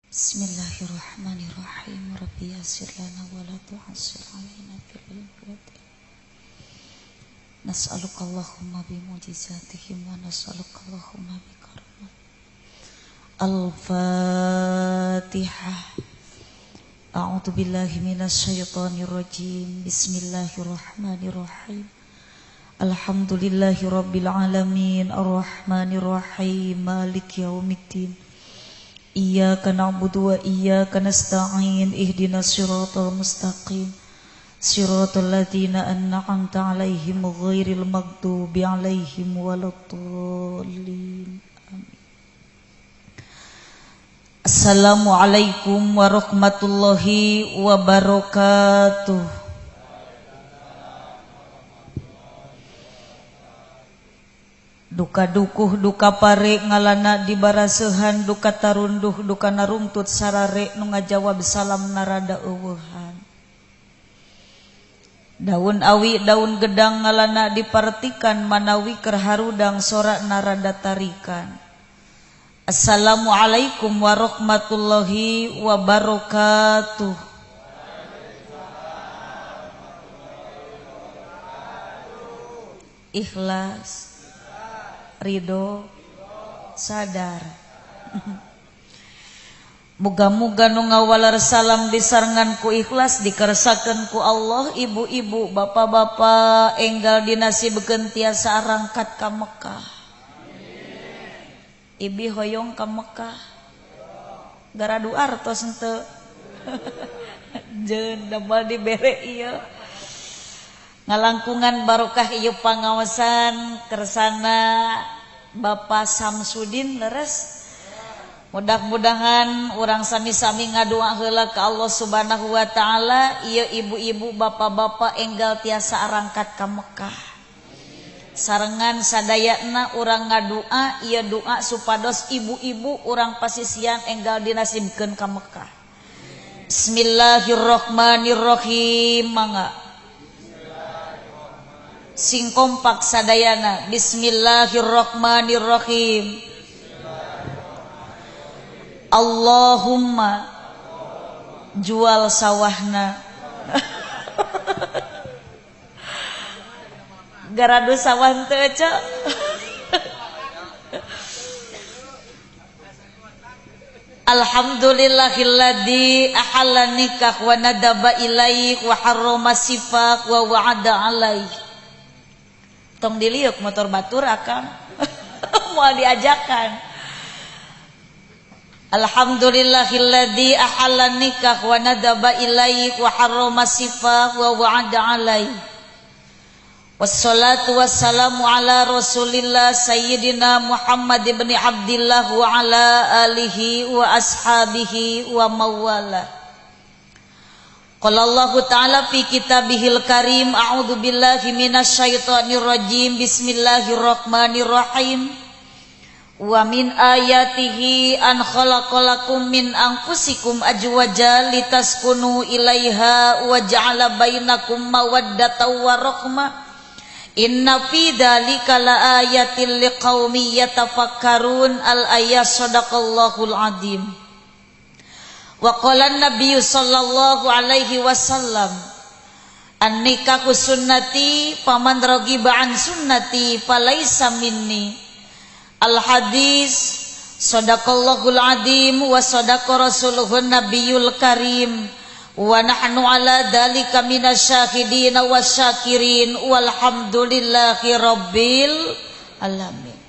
Bismillahirrahmanirrahim. Rabbi yassir lana wa la tu'assir alaina fil ilmi. Nas'aluka Allahumma bimujizatihim wa nas'aluka Allahumma bikarmat. Al-Fatihah. A'udzu billahi minasyaitonir rajim. Bismillahirrahmanirrahim. Alhamdulillahi rabbil alamin, arrahmanir rahim, maliki yaumiddin. Iyyaka na'budu wa iyyaka nasta'in, ihdinas siratal mustaqim, siratal ladzina an'amta 'alaihim ghairil maghdubi 'alaihim waladdallin. Amin. Assalamualaikum warahmatullahi wabarakatuh. Duka dukuh duka pare ngalana di barasehan, duka tarunduh duka narungtut sarare nu ngajawab salam narada eueuhan. Daun awi daun gedang ngalana dipartikan manawi keur harudang sorak narada tarikan. Assalamualaikum warahmatullahi wabarakatuh. Ikhlas, ridho, sadar. Muga-muga nu ngawaler salam disarengan ku ikhlas dikersakeun ku Allah. Ibu-ibu, bapak-bapak enggal dinasibkeun tiasa arangkat ka Mekah. Ibi hoyong ka Mekah. Garadu artos henteu. Jeun damel dibere ieu. Ngalangkungan barokah ieu pangaosan kersana Bapak Samsudin leres. Mudah-mudahan urang sami-sami ngadua heula ka Allah Subhanahu wa taala, ieu ibu-ibu bapak-bapak enggal tiasa arangkat ka Mekah. Sarengan sadayana urang ngadua ieu doa supados ibu-ibu urang pasisian enggal dinasibkeun ka Mekah. Bismillahirrahmanirrahim. Mangga sing kompak sadayana. Bismillahirrahmanirrahim. Allahumma jual sawahna. Garadu sawah teu ece. Alhamdulillahilladzi ahalla nikah wa nadaba ilaik wa harrama sifak wa wa'ada alaih. Tong diliuk motor batur akang. Moal diajakan. Alhamdulillahilladzi ahalla nikah wa nadaba ilaik wa harrama sifak wa wa'ada alaih. Wassalatu wassalamu ala Rasulillah sayyidina Muhammad ibn Abdillah wa ala alihi wa ashabihi wa mawala. Qala Allahu ta'ala fi kitabihil karim, a'udzu billahi minasyaitonir rajim, bismillahirrahmanirrahim. Wa min ayatihi an khalaqalakum min anfusikum azwaja litaskunu ilaiha wa ja'ala bainakum mawaddatan wa rahmah. Inna fi dzalika laayatil liqaumin yatafakkarun. Al ayat. Sadaqallahul azim. Wa qala an-nabiy sallallahu alaihi wasallam, an-nikahu sunnati faman raghiba an sunnati falaisa minni. Al hadis. Sadaqallahul azim wa sadaqa rasuluhun nabiyul karim. Wa nahnu ala dzalika minasyahidin wasyakirin walhamdulillahi rabbil alamin.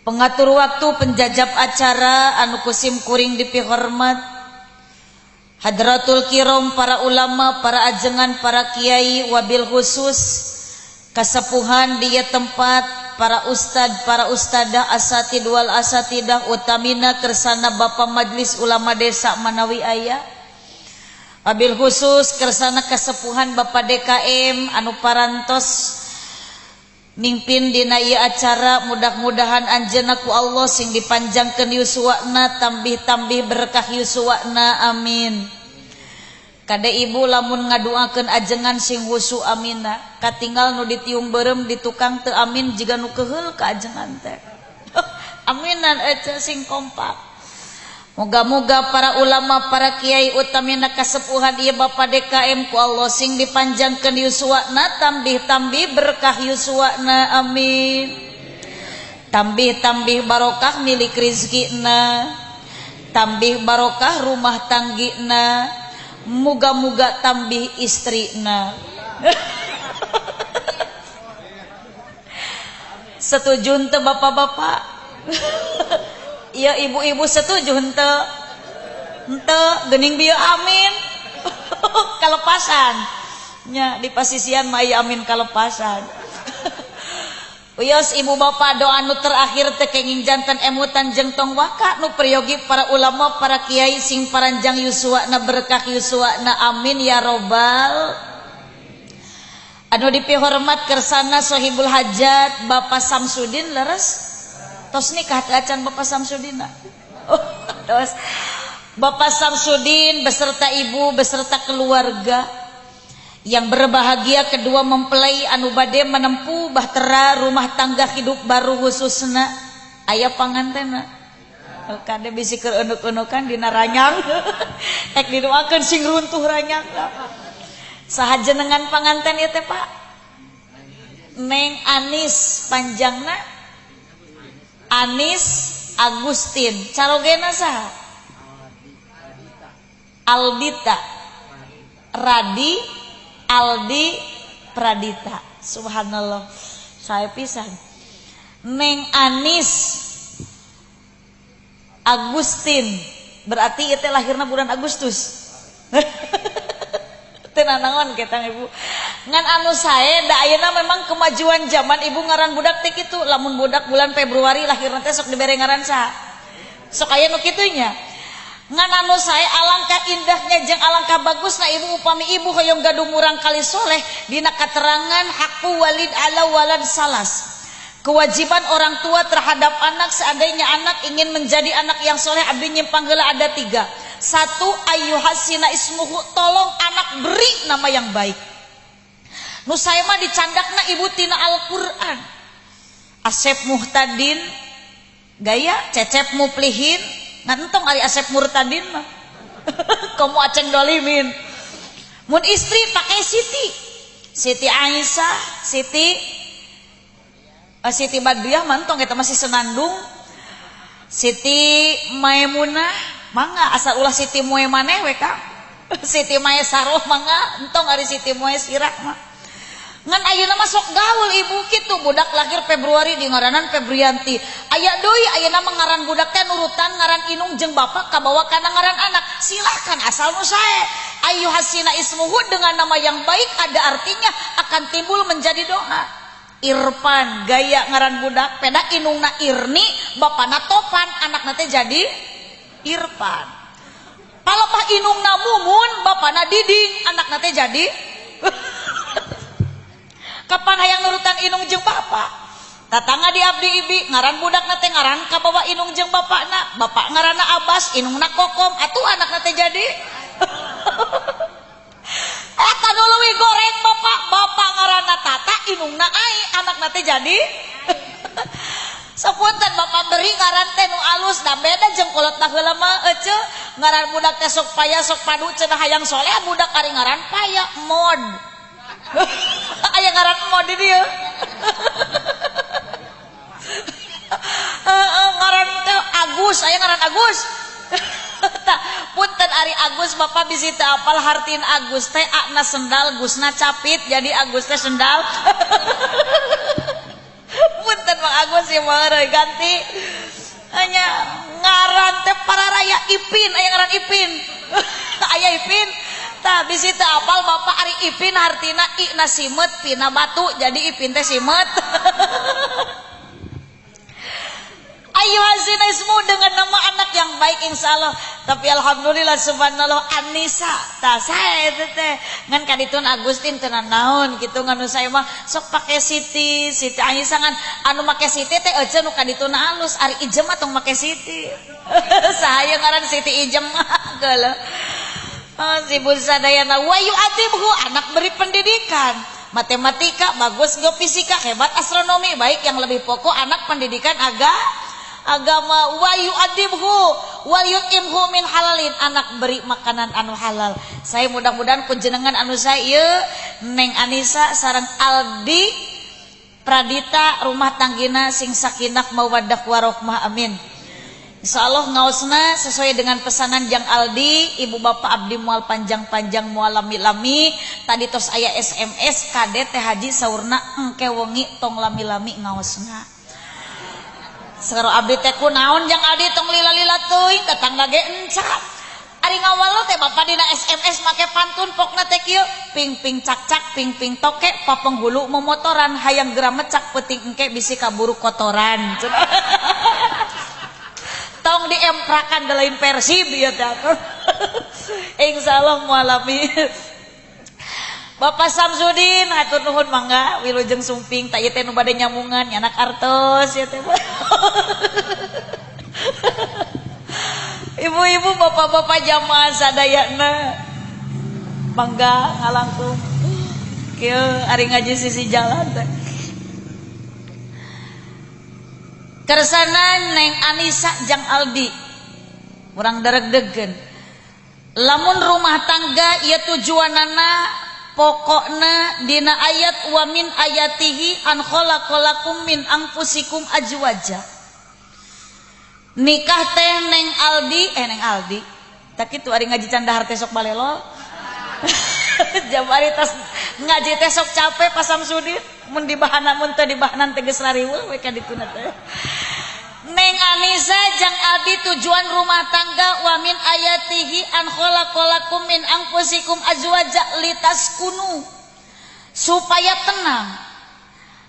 Pengatur waktu penjajab acara anu kusim kuring dipihormat, hadratul kiram, para ulama, para ajengan, para kiai, wabil khusus kasepuhan dia tempat, para ustad, para ustadah, asatid wal asatidah, utamina kersana Bapak Majlis Ulama Desa Manawi Aya, wabil khusus kersana kesepuhan Bapak DKM anu parantos mimpin dina ieu acara. Mudah-mudahan anjeunna ku Allah sing dipanjangkeun yuswana, tambih-tambih berkah yuswana, amin. Kade ibu lamun ngaduakeun ajengan sing husu amina, katinggal nu ditiung beureum di tukang teu amin jiga nu keheul ka ajengan teh. Aminan ece sing kompak. Moga-moga para ulama, para kiai utamina kasepuhan ieu Bapak DKM ku Allah sing dipanjangkeun yuswana, tambih-tambih berkah yuswana, amin. Tambih-tambih barokah milik rizkina, tambih barokah rumah tanggina, muga-muga tambih istrina. Setuju henteu bapak-bapak? Iya ibu-ibu setuju henteu? Henteu geuning bieu amin. Kalepasan. Nya di pasisian mah aya amin kalepasan. Wios ibu bapak doa nu terakhir teh kenging janten emutan jeung tong waka nu priyogi para ulama, para kiai sing paranjang yuswana berkah yuswana, amin ya robbal. Anu dipihormat kersana Sohibul Hajat Bapak Samsudin leres tos nikah teh acan Bapak Samsudin. Oh, tos Bapak Samsudin beserta ibu beserta keluarga yang berbahagia kedua mempelai anu bade menempuh bahtera rumah tangga hidup baru khususna aya pangantena. Kade bisi keur eunuk-eunukan dina ranyang. Ek didoakeun sing runtuh ranyang. Saha jenengan panganten ieu teh Pak? Neng Anis panjangna Anis Agustin. Carogena saha? Aldita Radi Aldi Pradita. Subhanallah, saya pisan. Neng Anis Agustin berarti itu lahirna bulan Agustus. Teu nanaon kita ibu. Ngan anu sae da ayeuna memang kemajuan zaman ibu ngaran budak teh kitu. Lamun budak bulan Februari lahirna teh sok dibere ngaran saha? Sok aya nu kitu nya. Ngan anu sae alangkah indahnya jeung alangkah bagusna ibu upami ibu hoyong gaduh murang kali soleh dina katerangan hakku walid ala walad salas. Kewajiban orang tua terhadap anak seandainya anak ingin menjadi anak yang soleh abdi nyimpang heula ada 3. 1, ayyuhasina ismuhu, tolong anak beri nama yang baik. Nu sae mah dicandakna ibu tina Al-Qur'an. Asep Muhtadin gaya Cecep Muplihin ngan entong ari Asep Murtadin mah. Komo Aceng Dolimin. Mun istri pakai Siti. Siti Aisyah, Siti Badriah mah entong eta masih senandung. Siti Maimunah mangga asal ulah Siti Moe maneh we Kang. Siti Maesaroh mangga entong ari Siti Moe Sirah mah. Ngan ayeuna mah sok gaul ibu kitu budak lahir Februari di ngaranan Febrianti. Aya deui ayeuna mah ngaran budak teh nurutan ngaran inung jeung bapak kabawa kana ngaran anak. Silakan asal nu sae. Ayyuhasina ismuhu dengan nama yang baik ada artinya akan timbul menjadi doa. Irfan gaya ngaran budak peda inungna Irni bapana Topan anakna teh jadi Irfan. Palebah inungna Mumun bapana Diding anakna teh jadi kapan hayang nurutan inung jeung bapak? Tatangga di abdi ibi ngaran budakna teh ngaran kabawa inung jeung bapakna, bapak ngaranna Abbas, inungna Kokom, atuh anakna teh jadi eta nu leuwih goreng bapak, bapak ngaranna Tata, inungna Ai, anakna teh jadi sapunten bapak beri ngaran teh nu alus da beda jeung kolot baheula mah eceu ngaran budak teh sok paya sok padu cenah hayang soleh budak ari ngaran paya mod. Aya ngaran mod di dieu. Ngaran teh Agus, aya ngaran Agus. Punten ari Agus bapak bisi teu apal hartin Agus teh akna sendal Gusna capit jadi Agus teh sendal. Punten Mang Agus ieu mah ganti. Hanya ngaran teh para raya Ipin, aya ngaran Ipin. Aya Ipin. Tah bisi teu apal bapak ari Ipin hartina i na simeut pina batu jadi Ipin teh simeut. Ayo hazina ismu dengan nama anak yang baik insyaallah. Tapi alhamdulillah subhanallah Anissa tah sae teh ngan kaditun Agustin teu naon kitu ngan nu sae mah sok pake Siti, Siti Aisyah ngan anu make Siti teh euceun nu kadituna alus ari Ijem mah tong make Siti. Saha ngaran Siti Ijem mah geuleuh. Oh, si sadayana wa yu'adibhu anak beri pendidikan matematika bagus geofisika hebat astronomi baik yang lebih pokok anak pendidikan agak Agama wa yu'adibhu wa yut'imhu min halalin, anak beri makanan anu halal. Saya mudah-mudahan kunjenengan anu saya ieu Neng Anissa sareng Aldi Pradita rumah tanggina sing sakinah mawaddah warahmah, amin. Insyaallah ngaosna sesuai dengan pesanan Jang Aldi, ibu bapak abdi mual panjang-panjang mual lami-lami. Tadi tos aya SMS kade teh haji saurna engke wengi tong lami-lami ngaosna. Saur abdi teh kunaon Jang Aldi tong lila-lila teuing tetangga ge encap. Ari ngawal teh bapak dina SMS make pantun pokna teh kieu, ping-ping cak-cak ping-ping toke papenghulu momotoran hayang geura mecak peuting engke bisi kaburu kotoran. Tong diemprakan lain Persib ya teh. Insyaallah mualami. Bapak Samsudin hatur nuhun mangga wilujeng sumping ta ieu teh nu bade nyamungan nyanak artos ya teh. Ibu-ibu bapak-bapak jamaah sadayana mangga ngalangkung kieu ari ngaji sisi jalan teh. Kersana Neng Anissa jang Aldi urang daregdegkeun. Lamun rumah tangga ieu tujuanana pokokna dina ayat wa min ayatihi an khalaqalakum min anfusikum azwaja. Nikah teh Neng Aldi Neng Aldi tak kitu ari ngaji can dahar teh sok balelol. Jam ari tas ngaji teh sok capek Pak Samsudin mun dibahana mun teu dibahanan teh geus rariweuh we ka dituna teh. Neng Anissa jang Aldi tujuan rumah tangga wa min ayatihi an khalaqalakum min anfusikum azwaja litaskunu, supaya tenang.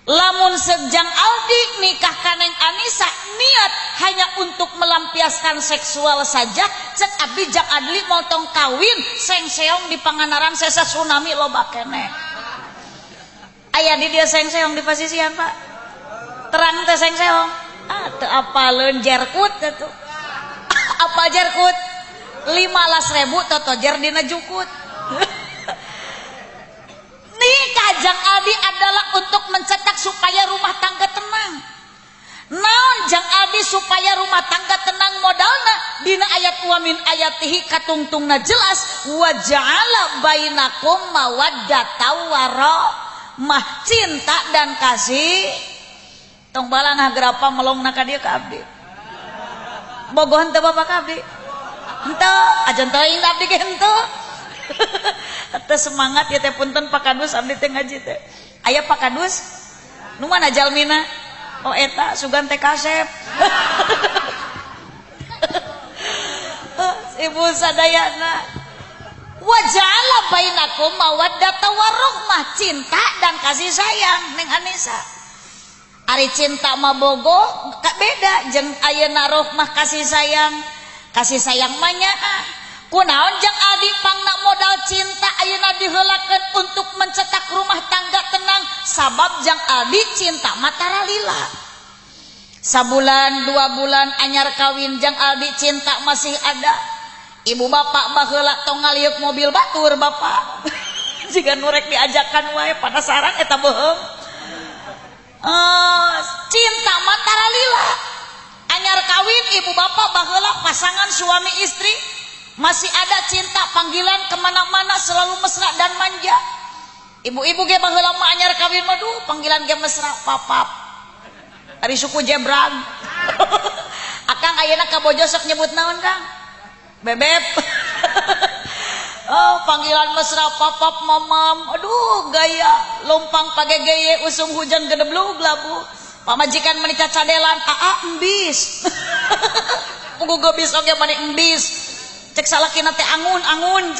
Lamun sejang Aldi nikah ka Neng Anissa niat hanya untuk melampiaskan seksual saja, cek abdi jang Adli motong kawin sengseong di Pangandaran sesa tsunami loba keneh. Aya di dia sengseong di pasisian Pak. Terang teh sengseong. Ah teu apaleun jerkut atuh. Apa jerkut? 15.000 totojer dina jukut. Nikah jang Aldi adalah untuk mencetak supaya rumah tangga tenang. Naon jang Aldi supaya rumah tangga tenang modalna dina ayat wa min ayatihi katungtungna jelas wa ja'ala bainakum mawaddata warahmah, cinta dan kasih. Tong bala ngagerapa melongna ka dieu ka abdi. Bogoh henteu bapak ka abdi? Henteu, ajan teuing abdi ge henteu. Teu semangat ya teh punten Pak Kadus abdi teh ngaji teh. Aya Pak Kadus? Nu mana jalmina? Oh eta sugan teh kasep. Ibu sadayana wa ja'ala bainakum mawaddata warahmah, cinta dan kasih sayang Neng Anissa. Ari cinta mah bogoh beda jeung ayeuna rohmah kasih sayang. Kasih sayang mah nyaah. Kunaon jang Aldi pangna modal cinta ayeuna diheulakeun untuk mencetak rumah tangga tenang, sabab jang Aldi cinta mah tara lila. Sabulan 2 bulan anyar kawin jang Aldi cinta masih ada. Ibu bapak baheula tong ngaliuk mobil batur bapak. Jiga nu rek diajakan wae penasaran eta beuheung. Cinta mah tara lila. Anyar kawin ibu bapak baheula pasangan suami istri masih ada cinta, panggilan kemana-mana selalu mesra dan manja. Ibu-ibu ge baheula mah anyar kawin mah duh panggilan ge mesra papap. Ari suku Jebran. Akang ayeuna ka bojo sok nyebut naon Kang? Bebeb. Oh, panggilan mesra papap mamam. Aduh gaya lompang pagegeye usum hujan gedeblug labu. Pamajikan meni cacadelan aa embis. Pugu gebis oge meni embis. Cek salakina teh angun-angun.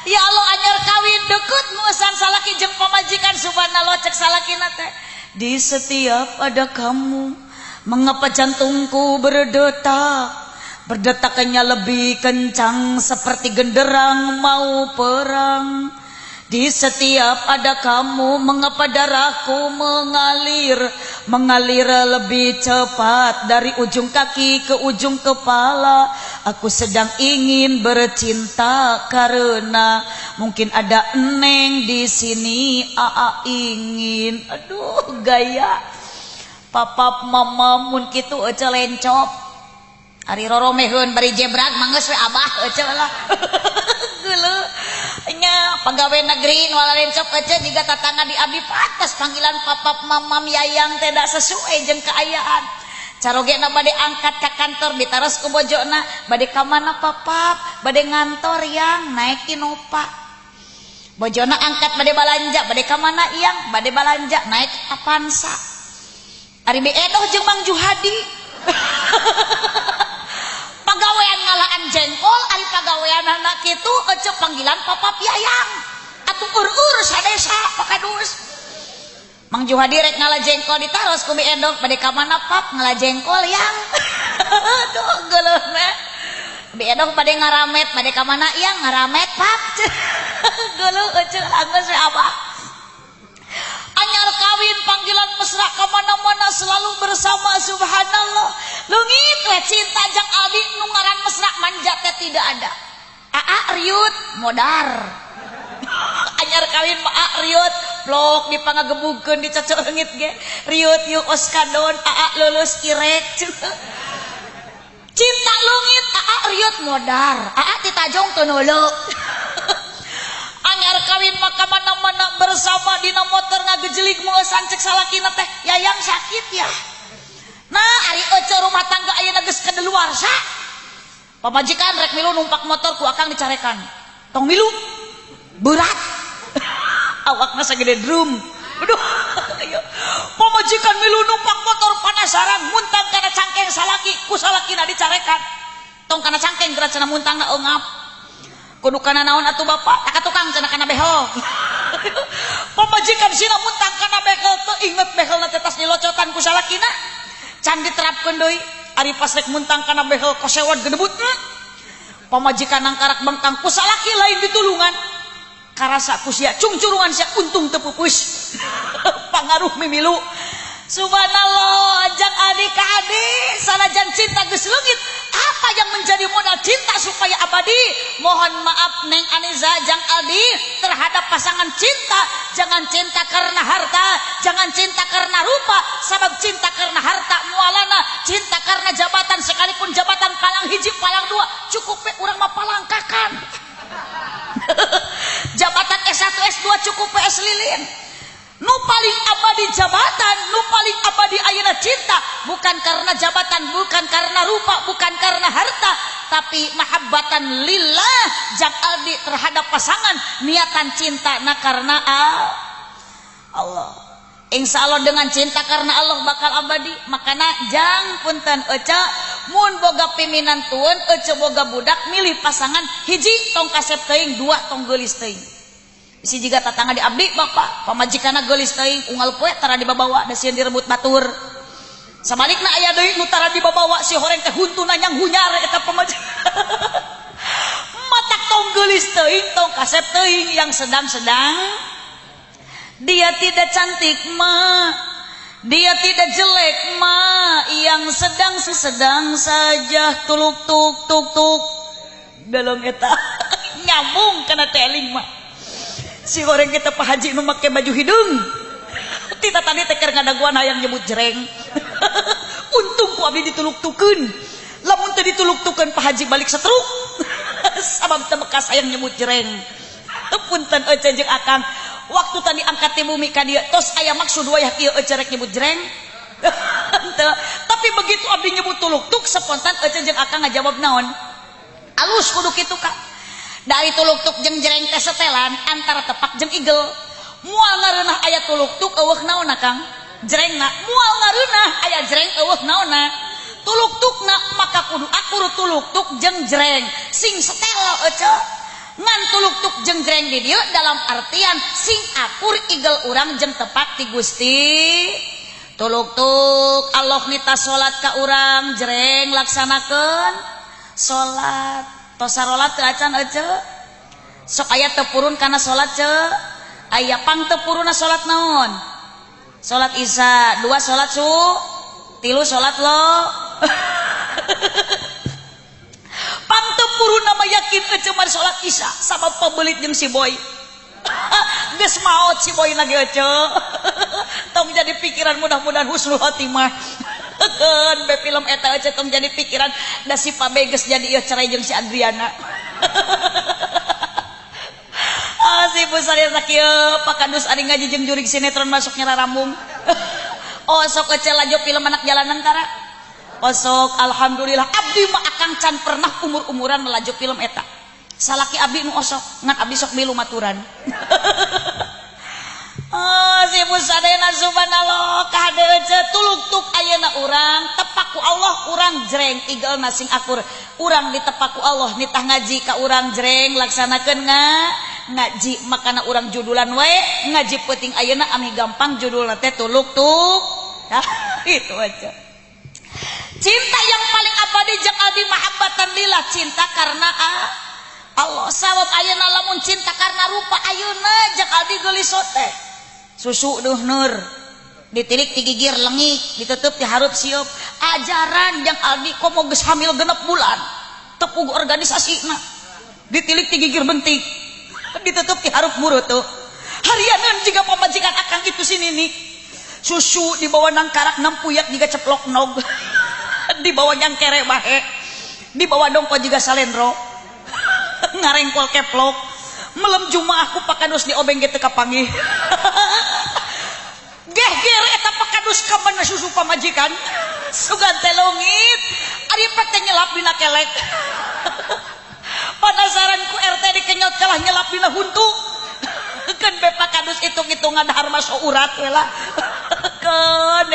Ya Allah anyar kawin deket nguusan salaki jeung pamajikan subhanallah cek salakina teh. Di setiap ada kamu mengapa jantungku berdetak. Berdetakannya lebih kencang seperti genderang mau perang. Di setiap ada kamu mengapa darahku mengalir, mengalir lebih cepat dari ujung kaki ke ujung kepala. Aku sedang ingin bercinta karena mungkin ada neng di sini. Aa ingin. Aduh gaya. Papap mama mun kitu ece lencop. Ari roromeheun bari jebrak mah geus we abah ece lah. Geuleuh. Nya pagawe negeri nu lalencop ece jiga tatangga di abdi pantes panggilan papap mamam yayang teh da sesuai jeung kaayaan. Carogena bade angkat ka kantor ditaros ku bojona, bade ka mana papap, bade ngantor yang naik Innova. Bojona angkat bade balanja, bade ka mana yang, bade balanja naik Avanza. Ari bi edoh jeung Mang Juhadi. Pagawean ngalaan jengkol, ari pagaweanana kitu ece panggilan papap yayang. Atuh ur-ur sadesa pakadus. Mang Juhadi rek ngala jengkol ditaros ku bi edoh, bade ka mana pap ngala jengkol yang. Aduh geuleuhna. Bi edoh bade ngaramet, bade ka mana yang ngaramet pap. Geuleuh ece anggeus we abah. Anyar kawin panggilan mesra kemana-mana selalu bersama, subhanallah. Leungit we cinta jang Aldi nu ngaran mesra manja teh tidak ada. Aa riut modar. Anyar kawin mah aa riut blok dipangagebugkeun dicocorengit ge. Riut yuk oskadon aa lulus irek. Cinta leungit aa riut modar. Aa titajong teu neuleu. Anyar kawin maka mana-mana bersama dina motor ngagejelik meueusan cek salakina teh yayang sakit ya. Nah ari ece rumah tangga ayeuna geus kadeluarsa. Pamajikan rek milu numpak motor ku akang dicarekan. Tong milu berat. Awakna sagede drum. Aduh. Pamajikan milu numpak motor panasaran muntang kana cangkeng salaki ku salakina dicarekan. Tong kana cangkeng geura cenah muntangna eungap. Kudu kana naon atuh bapak? Tak tukang cenah kana behel. Pamajikan sina muntang kana behel teu inget behelna teh tas dilocotan ku salakina. Can diterapkeun deui ari pas rek muntang kana behel kosewad gedebutna. Pamajikan nangkarak bengkang ku salaki lain ditulungan. Karasa ku sia cungcurungan sia untung teu pupus. Pangaruh mimilu. Subhanallah, jang adik ka adik sanajan cinta geus leungit. Apa yang menjadi modal cinta supaya abadi? Mohon maaf Neng Aniza jang Aldi, terhadap pasangan cinta jangan cinta karena harta, jangan cinta karena rupa, sabab cinta karena harta mualana, cinta karena jabatan sekalipun jabatan palang hiji palang dua, cukup we urang mah palangkakan. Jabatan S1 S2 cukup we S lilin. Nu paling abadi jabatan, nu paling abadi ayeuna cinta, bukan karena jabatan, bukan karena rupa, bukan karena harta, tapi mahabbatan lillah jang aldi terhadap pasangan, niatan cinta na karena Allah. Insya Allah dengan cinta karena Allah bakal abadi. Makana jang punten ece mun boga piminan tuan ece boga budak milih pasangan hiji tong kasep teuing, dua tong geulis teuing. Bisi jiga tatangga di abdi bapak pamajikanna geulis teuing unggal poe tara dibabawa da sieun direbut batur. Sabalikna aya deui nu tara dibabawa si horeng teh huntuna nyang hunyar eta pamajikan. Matak tong geulis teuing tong kasep teuing, yang sedang-sedang. Dia tidak cantik ma, dia tidak jelek ma, yang sedang-sedang saja tuluk tuk tuk tuk dalam eta nyambung kana teling mah. Si orang kita Pak Haji nu make baju hidung. Tita tadi teh keur ngadaguan hayang nyebut jereng. Untung ku abdi dituluk-tukeun. Lamun teu dituluk-tukeun Pak Haji balik setruk. Sabab teu bekas hayang nyebut jereng. Punten ece jeung akang. Waktu tadi angkat ti bumi ka dieu tos aya maksud wayah kieu ece rek nyebut jereng. Henteu. Tapi begitu abdi nyebut tuluk-tuk spontan ece jeung akang ngajawab naon? Alus kudu kitu Kak. Dari tuluk-tuk jeung jereng teh setelan antara tepak jeung igel. Moal ngareunah aya tuluk-tuk eueuh naonna Kang? Jerengna. Moal ngareunah aya jereng eueuh naonna? Tuluk-tukna maka kudu akur tuluk-tuk jeung jereng. Sing setel ece. Ngan tuluk-tuk jeung jereng di dieu dalam artian sing akur igel urang jeung tepak ti Gusti. Tuluk-tuk Allah nita salat ka urang, jereng laksanakeun salat. Tos sarolat teu acan ece. Sok aya teu purun kana salat ce. Aya pang teu purunna salat naon? Salat Isya, dua salat su, tilu salat lo. Pang teu purunna mah yakin ece mah salat Isya sabab pabelit jeung si Boy. Geus maot si boy lagi ece. Tong jadi pikiran mudah-mudahan husnul khotimah. Keun be film eta ece tong jadi pikiran da si Pabe geus jadi ieu cerai jeung si Adriana. Ah si Bu Salirna kieu Pak Kadus ari ngaji jeung jurig sinetron masuknya rarambung. Oh sok ece lajo film anak jalanan tara. Osok alhamdulillah abdi mah akang can pernah umur-umuran melaju film eta. Salaki abdi nu osok ngan abdi sok milu maturan. Oh si Bu Sadena subhanallah kahade ece tuluktuk ayeuna urang tepaku Allah urang jreng igelna sing akur. Urang ditepaku Allah nitah ngaji ka urang jreng laksanakeun ngaji makana urang judulan wae ngaji peuting ayeuna ami gampang judulna teh tuluktuk. Nah, itu aja. Cinta yang paling abadi jeung abdi mahabbatan lillah, cinta karena Allah. Sabab ayeuna lamun cinta karena rupa ayeuna jeung abdi geulis teh. Susu duh nur ditilik ti gigir lengik ditutup ti hareup sieup. Ajaran jeung abdi komo geus hamil 6 bulan tepug organisasina ditilik ti gigir bentik ditutup ti hareup murut tuh. Harianeun jiga pamajikan akang itu si Nini. Susu dibawa nangkarak nampuyak jiga ceplok nog. Dibawa nyangkere bahe. Dibawa dongko jiga salendro. Ngarengkol keplok. Melem jumaah ku Pak Kadus diobeng ge teu kapanggih. Gehger eta Pak Kadus ka mana susu pamajikan. Sugan teh leungit. Ari pek teh nyelap dina kelek. Panasaran ku RT dikenyot kalah nyelap dina huntu. Keun be Pak Kadus hitung-hitungan dahar masuk urat we lah. Keun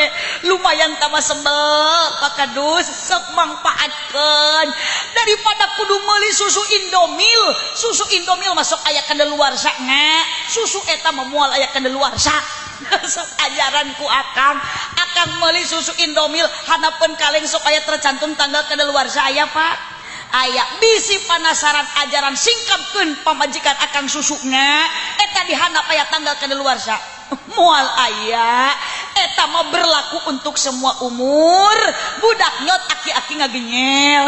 lumayan tambah sebel Pak Kadus sok mangpaatkeun daripada kudu meuli susu Indomil. Susu Indomil masuk aya kadaluarsa nga. Susu eta mah moal aya kadaluarsa. Sok ajaran ku akang. Akang meuli susu Indomil hanapeun kaleng sok aya tercantum tanggal kadaluarsa aya Pak. Aya bisi panasaran ajaran singkapkeun pamajikan akang susuna eta dihandap aya tanggal kadaluarsa. Moal aya eta mah berlaku untuk semua umur. Budak nyot aki-aki ngagenyel.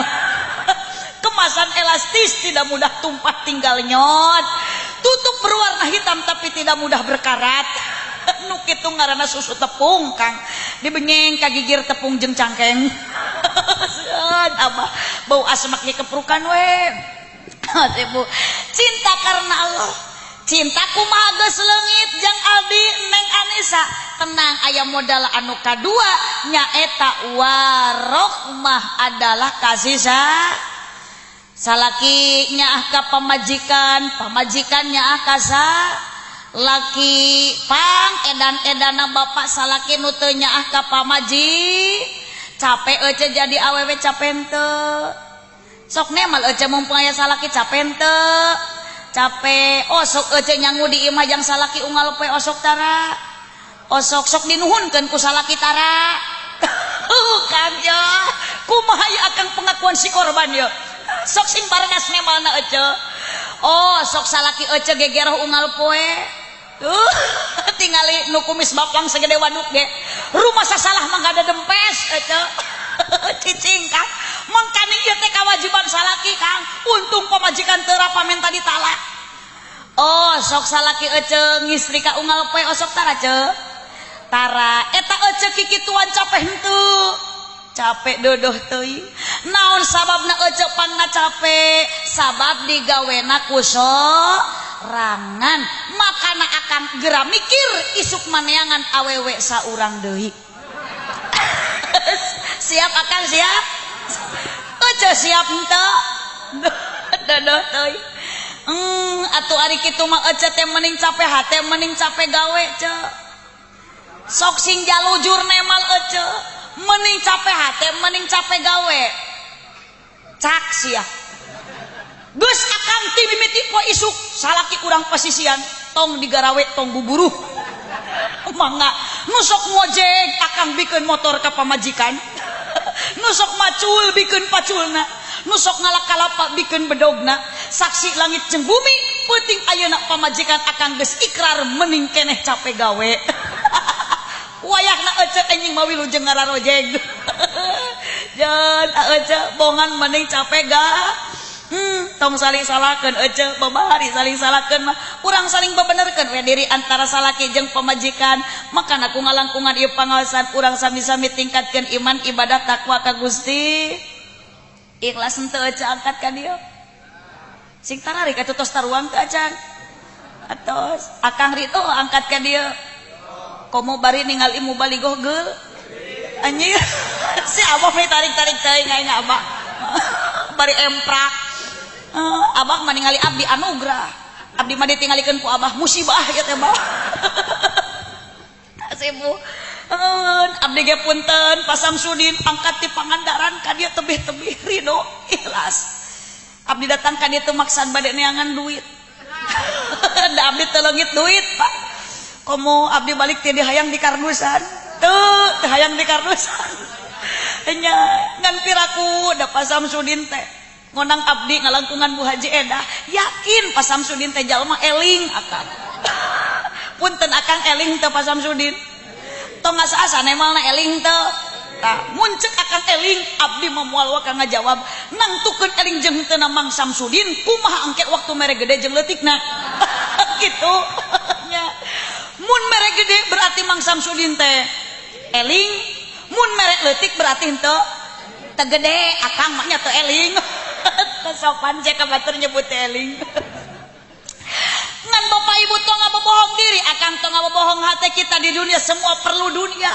Kemasan elastis tidak mudah tumpah tinggal nyot. Tutup berwarna hitam tapi tidak mudah berkarat. Nu kitu ngaranna susu tepung Kang. Dibenyeng ka gigir tepung jeung cangkeng. Abah bau asmaknya keprukan we. Ibu cinta karena Allah. Cinta kumaha geus leungit jeung Aldi Neng Anisa. Tenang aya modal anu kadua nyaeta warohmah adalah kasih salaki nyaah ka pamajikan, pamajikan nyaah ka laki. Pang edan-edana bapak salaki nu teu nyaah ka pamaji. Capek ece jadi awewe capek henteu. Sok nemal ece mumpung aya salaki capek henteu. Capek osok ece nyangu di imah jang salaki unggal poe osok tara. Osok sok dinuhunkeun ku salaki tara. Kang ya, kumaha ieu akang pengakuan si korban ye. Sok sing baregas nemalna ece. Oh, sok salaki ece gegeroh unggal poe. Tingali nu kumis baplang segede waduk ge. Rumah sasalah mah gada dempes ece. Cicing Kang. Mangkaning ieu teh kawajiban salaki Kang. Untung pamajikan teu rapamenta ditalak. Oh, sok salaki ece ngistrika unggal poe osok tara ce. Tara eta ece kikituan capek henteu. Capek dodoh teuing. Naon sababna ece pangna capek? Sabab digawena ku sorangan. Makana akang gera mikir isuk maneangan awewe saurang deui. Siap akang siap? Ece siap henteu? Dodoh teuing. Atuh ari kitu mah ece teh mending capek hate mending capek gawe ce. Sok sing jalujur nemal ece. Mending capek hate mending capek gawe. Cak sia. Geus akang ti mimiti poe isuk salaki urang pasisian tong digarawe tong buburuh. Mangga nu sok ngojek akang bikeun motor ka pamajikan. Nu sok macul bikeun paculna. Nu sok ngalak kalapa bikeun bedogna. Saksi langit jeung bumi peuting ayeuna pamajikan akang geus ikrar mending keneh capek gawe. Wayahna ece anjing mah wilujeng ngararojeg. Jan ece bongan mending capek ga. Tong saling salahkeun ece babari saling salahkeun mah urang saling bebenerkeun we diri antara salaki jeung pamajikan. Makana ku ngalangkungan ieu pangaosan urang sami-sami tingkatkeun iman ibadah takwa ka Gusti. Ikhlas henteu ece angkat ka dieu. Sing tararik atuh tos taruang teu acan. Atos akang ridho angkat ka dieu. Komo bari ningali mubaligoh geul. Anjir si abah mah tarik-tarik teuing aing abah. Bari emprak. Abah mah ningali abdi anugrah. Abdi mah ditinggalikeun ku abah musibah ieu teh bah. Sibu. Abdi ge punten Pak Samsudin angkat ti Pangandaran ka dieu tebih-tebih ridho ikhlas. Abdi datang ka dieu teu maksad bade neangan duit. Da abdi teu leungit duit, Pak. Komo abdi balik teh hayang di kardusan. Teu teu hayang di kardusan. Nya ngan piraku da Pak Samsudin teh ngonang abdi ngalangkungan Bu Haji Edah, yakin Pak Samsudin teh jalma eling akang. Punten akang eling teu Pak Samsudin. Tong asa-asa nemalna eling teu. Tah mun ceuk akang eling abdi mah moal waka ngajawab nangtukeun eling jeung teu Mang Samsudin kumaha angket waktu mere gede jeung leutikna. Kitu nya. Mun mere gede berarti Mang Samsudin teh eling, mun mere leutik berarti henteu teu gede akang mah nya teu eling. Sopan cek ka batur nyebut eling. Ngan bapak ibu tong ngabobohong diri, akang tong ngabobohong hati kita di dunia semua perlu dunia.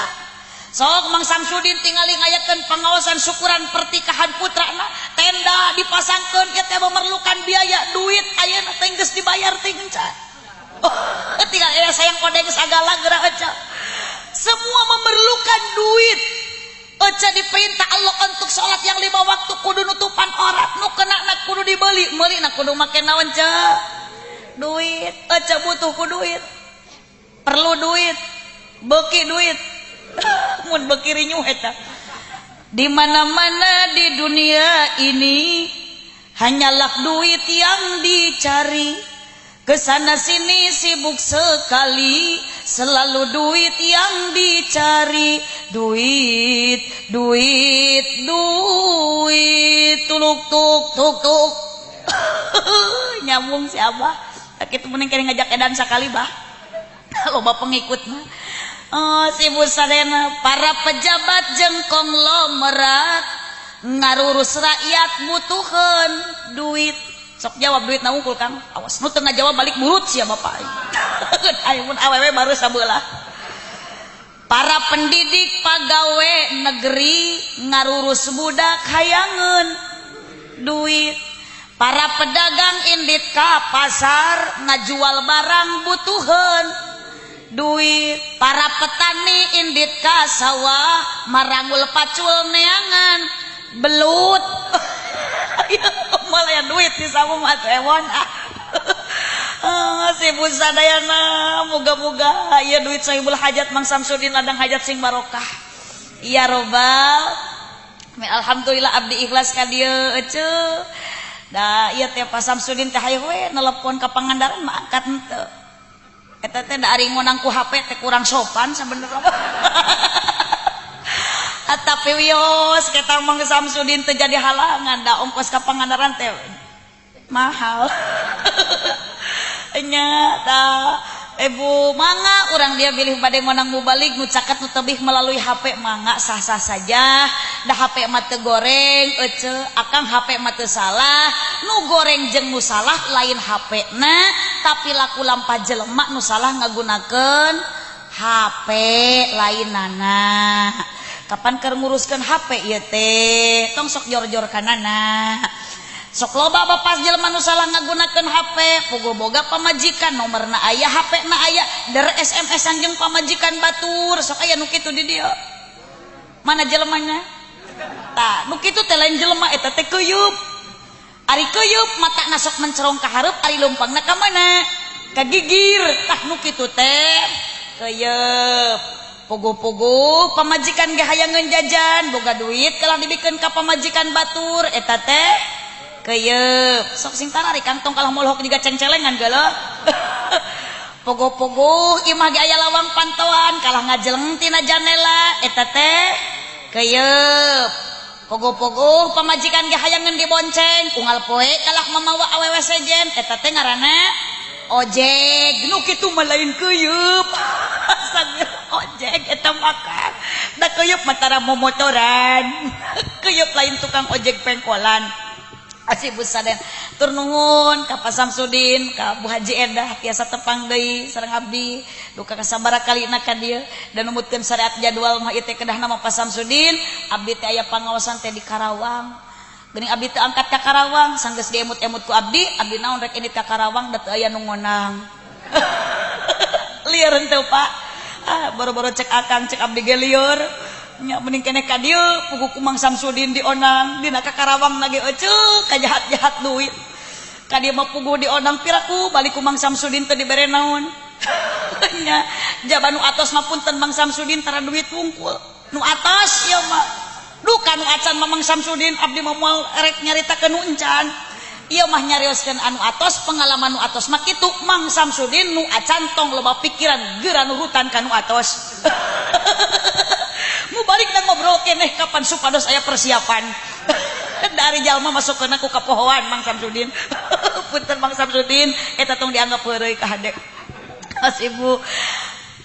Sok Mang Samsudin tingali ngayakeun pengawasan syukuran pertikahan putrana, tenda dipasangkeun ieu teh memerlukan biaya duit ayeuna teh geus dibayar teh encan. Oh, tinggal aya sayang kodeng sagala geura eca. Semua memerlukan duit. Eca diperintah Allah untuk sholat yang 5 waktu kudu nutupan aurat, nu kena na kudu dibeli, meuli na kudu make naon ce? Duit. Eca butuh ku duit. Perlu duit. Beuki duit. Mun beuki rinyuh eta. Di mana-mana di dunia ini hanyalah duit yang dicari. Kesana sini sibuk sekali, selalu duit yang dicari. Duit, duit, duit, tuluk tuk tuk tuk. Nyambung si abah. Kitu mending kene ngajak edan sakali bah. Loba pengikut mah. Oh, sibuk sadena para pejabat jeung konglomerat ngarurus rakyat butuheun duit. Sok jawab duit na unggul Kang. Awas nu teu ngajawab balik burut sia bapak aing. Aing mun awewe baru sabelah. Para pendidik pagawe negeri ngarurus budak hayangeun duit. Para pedagang indit ka pasar ngajual barang butuheun duit. Para petani indit ka sawah marangul pacul neangan belut. Malah duit di samu mah ewon. Si Busadayana moga-moga ieu duit sahibul hajat Mang Samsudin ladang hajat sing barokah. Ya robbal. Alhamdulillah abdi ikhlas ka dieu eceu. Da ieu teh Pak Samsudin teh hayu we nelepon ka Pangandaran mah angkat henteu. Eta teh da ari ngonang ku HP teh kurang sopan sabenerna. Tapi wios kita Mang Samsudin teh jadi halangan da ongkos ka Pangandaran teh mahal. Nya ta ibu mangga urang dia bilih bade ngonang mubalik nu caket nu tebih melalui HP mangga sah-sah saja. Da HP mah teu goreng ece akang HP mah teu salah. Nu goreng jeung nu salah lain HP na tapi laku lampah jelema nu salah ngagunakeun HP lainana. Kapan keur nguruskeun HP ieu teh tong sok jor-jor kanana. Sok loba bapak jelema nu salah ngagunakeun HP, puguh boga pamajikan nomorna aya, HP na aya, der SMS-an jeung pamajikan batur, sok aya nu kitu di dieu. Mana jelemana? Tah, nu kitu teh lain jelema eta teh keuyeup. Ari keuyeup matana sok mencerong ka hareup, ari leumpangna ka mana? Ka gigir. Tah nu kitu teh keuyeup. Puguh-puguh pamajikan ge hayangeun jajan, boga duit kalah dibikeun ka pamajikan batur, eta teh keyeup. Sok sing tararik kantong kalah molhok jiga cengcelengan geuleuh. Pogo-pogo imah ge aya lawang pantauan kalah ngajeleng tina janela eta teh keyeup. Pogo-pogo pamajikan ge hayangeun dibonceng, unggal poe kalah mamawa awewe sejen, eta teh ngaranna ojek. Nu kitu mah lain keuyeup. Astagfirullah, ojek eta mah kan. Da keuyeup mah tara momotoran. Keuyeup lain tukang ojek pengkolan. Asih busaden. Tur nuhun ka Pak Samsudin, ka Bu Haji Edah tiasa tepang deui sareng abdi. Duka kasabaraha kalina ka dieu dan numutkeun syariat jadwal mah ieu teh kedahna mah Pak Samsudin, abdi teh aya pangaosan teh di Karawang. Geuning abdi teh angkat ka Karawang, sanggeus diemut-emut ku abdi, abdi naon rek indit ka Karawang da teu aya nu ngonang. Lieur henteu Pak. Ah, boro-boro cek akang cek abdi ge lieur. Nya mending keneh ka dieu puguh ku Mang Samsudin dionang dina ka Karawang na ge euceuh kajahat-jahat duit. Ka dieu mah puguh dionang piraku balik ku Mang Samsudin teu dibere naon. Nya jaba nu atos mah punten Mang Samsudin tara duit wungkul. Nu atos ieu mah. Duka nu acan mah Mang Samsudin abdi mah moal rek nyaritakeun nu encan. Ieu mah nyarioskeun anu atos pengalaman nu atos mah kitu Mang Samsudin nu acan tong loba pikiran geura nurutan ka nu atos. Mu balik na ngobrol keneh kapan supados aya persiapan. Dari jalma masukkeun ku kapohoan Mang Samsudin. Punten Mang Samsudin eta tong dianggap heureuy ka hade. Mas Ibu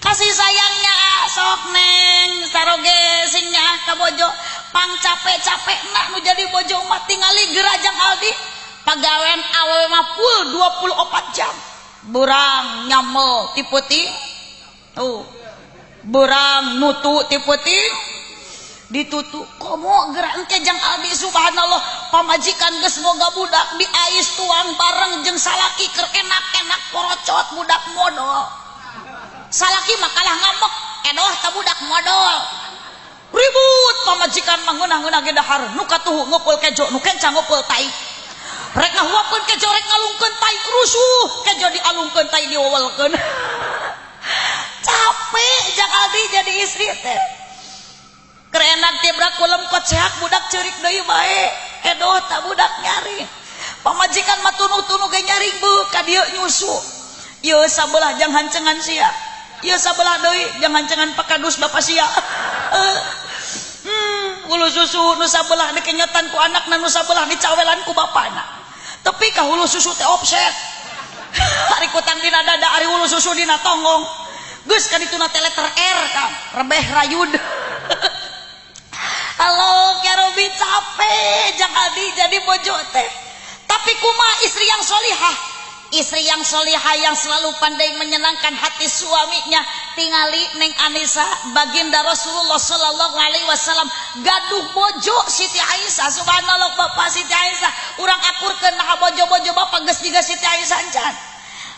kasih sayangnya sok neng saroge sing nyaah ka bojo pang capek-capek nak nu jadi bojo mah tingali gerajang Aldi pagawean awewe mah full 24 jam burang nyamel ti peuting tuh berang nutu ti peuting ditutu komo gerak engke jang Aldi subhanallah pamajikan geus boga budak diais tuang bareng jeung salaki keur enak-enak porocot budak modol salaki mah kalah ngambek edoh ta budak modol ribut pamajikan mah ngeunah-ngeunah ge dahar nu katuhu ngumpul kejo nu kenca ngumpul tai rek ngahuapkeun kejo rek ngalungkeun tai rusuh kejo dialungkeun tai diwewelkeun. Capek jang Aldi jadi istri teh. Keur enak tibra kulem koceak budak ceurik deui bae. Edoh ta budak nyaring. Pamajikan mah tunuh-tunuh ge nyaring beuh ka dieu nyusu. Ieu sabelah jang hancengan sia. Ieu sabelah deui jang hancengan pakadus bapa sia. Hulu susu nu sabelah dikenyotan ku anakna nu sabelah dicawelan ku bapana. Tapi ka hulu susu teh offset. Ari kutang dina dada ari hulu susu dina tonggong. Geus ka dituna teh letter R Kang, rebeh rayud. Halo ya Robi capek jang Aldi jadi bojo teh. Tapi kumaha istri yang solihah? Istri yang solihah yang selalu pandai menyenangkan hati suaminya. Tingali Neng Anissa baginda Rasulullah sallallahu alaihi wasallam gaduh bojo Siti Aisyah. Subhanallah bapak Siti Aisyah urang akurkeun nah bojo-bojo bapak geus jiga Siti Aisyah encan.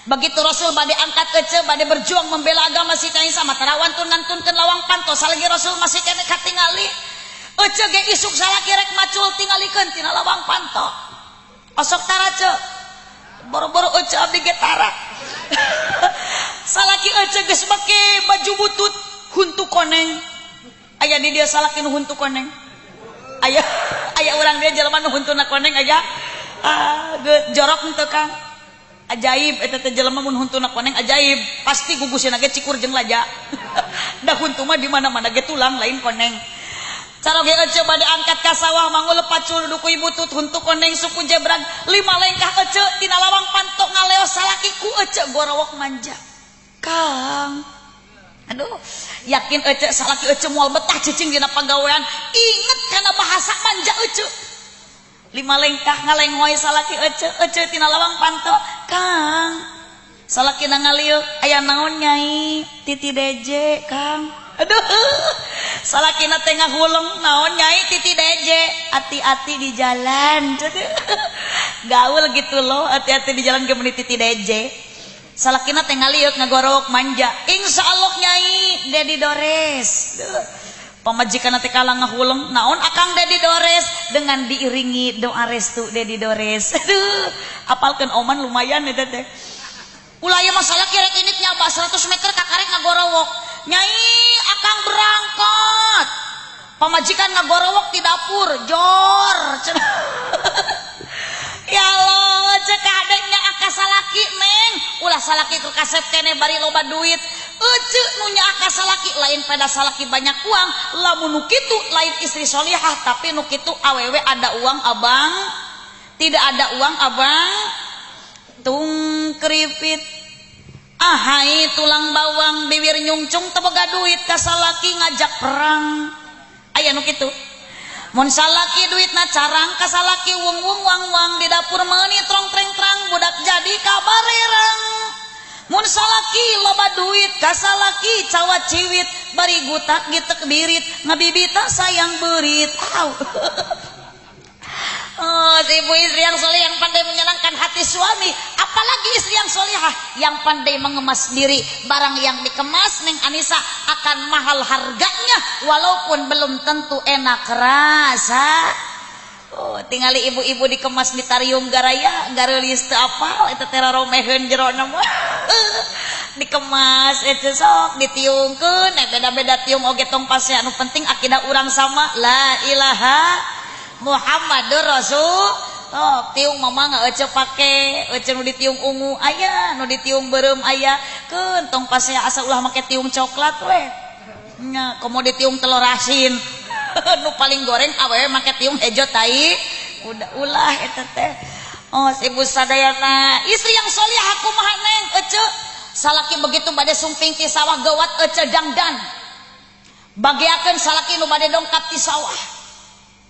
Begitu Rasul bade angkat ece bade berjuang membela agama Siti Aisyah mah tara wantun ngantunkeun lawang panto salagi Rasul masih keneh katingali. Ece ge isuk salaki rek macul tingalikeun tina lawang panto. Osok tara ce. Boro-boro ece abdi ge tara. Salaki ece geus make baju butut huntu koneng. Aya di dia salaki nu huntu koneng. Aya aya urang dia jelema nu huntuna koneng aya. Ah, jorok henteu Kang. Ajaib eta teh jelema mun huntuna koneng ajaib, pasti gugusna ge cikur jeung laja. Da huntu mah di mana-mana ge tulang lain koneng. Caroge ece bade angkat ka sawah mangul pacul duku butut huntu koneng suku jebrag lima lengkah ece tina lawang panto ngaleos salaki ku ece gorowok manja. Kang. Aduh, yakin ece salaki ece moal betah cicing dina pagawean, inget kana bahasa manja ece. Lima lengkah ngalengoy salaki ece ece tina lawang panto Kang. Salaki ngalieu aya naon nyai titi deje Kang. Aduh, salakina teh ngahuleng naon nyai titi deje, hati-hati di jalan. Gaul gitu loh, hati-hati di jalan ge meuni titi deje. Salakina teh ngalieu ngagorok manja. Insyaallah nyai Dedi Dores. Pamajikan teh kalah ngahuleng naon akang Dedi Dores dengan diiringi doa restu Dedi Dores. Aduh, apalkeun oman lumayan eta teh. Ulah ieu mah salaki rek indit nyaba 100 meter kakarek ngagorowok. Nyai akang berangkat. Pamajikan ngagorowok di dapur, jor. Ya Allah, cek adeknya aka salaki neng. Ulah salaki keur kasep keneh bari loba duit. Ece nu nyaah ka salaki lain pada salaki banyak uang, lamun nu kitu lain istri solihah, tapi nu kitu awewe ada uang abang, tidak ada uang abang tung keripit. Ahai tulang bawang bibir nyungcung teu boga duit ka salaki ngajak perang. Aya nu kitu. Mun salaki duitna carang ka salaki wung-wung wang-wang di dapur meuni trong treng trang budak jadi kabarerang. Mun salaki loba duit ka salaki cawa ciwit bari gutak gitek birit ngabibita sayang beurit. Au. Oh, ibu istri yang soleh yang pandai menyenangkan hati suami, apalagi istri yang solehah yang pandai mengemas diri. Barang yang dikemas Neng Anissa akan mahal harganya walaupun belum tentu enak rasa. Oh, tingali ibu-ibu dikemas di tarium garaya gareulis teu apal eta teh romeheun jerona mah. Dikemas eta sok ditiungkeun, beda-beda tiung oge tong pasea, anu penting akidah urang sama la ilaha Muhammadur Rasul. Oh, tiung mama nggak ece pake, ece nu ditiung ungu aya, nu ditiung beureum aya. Keun tong pasea asa ulah make tiung coklat we. Nya komo ditiung telur asin. Nu paling goreng awewe make tiung hejo tai. Udah ulah eta teh. Oh, ibu sadayana, istri yang solihah kumaha Neng ece. Salaki begitu bade sumping ti sawah gawat ece dangdan. Bageakeun salaki nu bade dongkap ti sawah.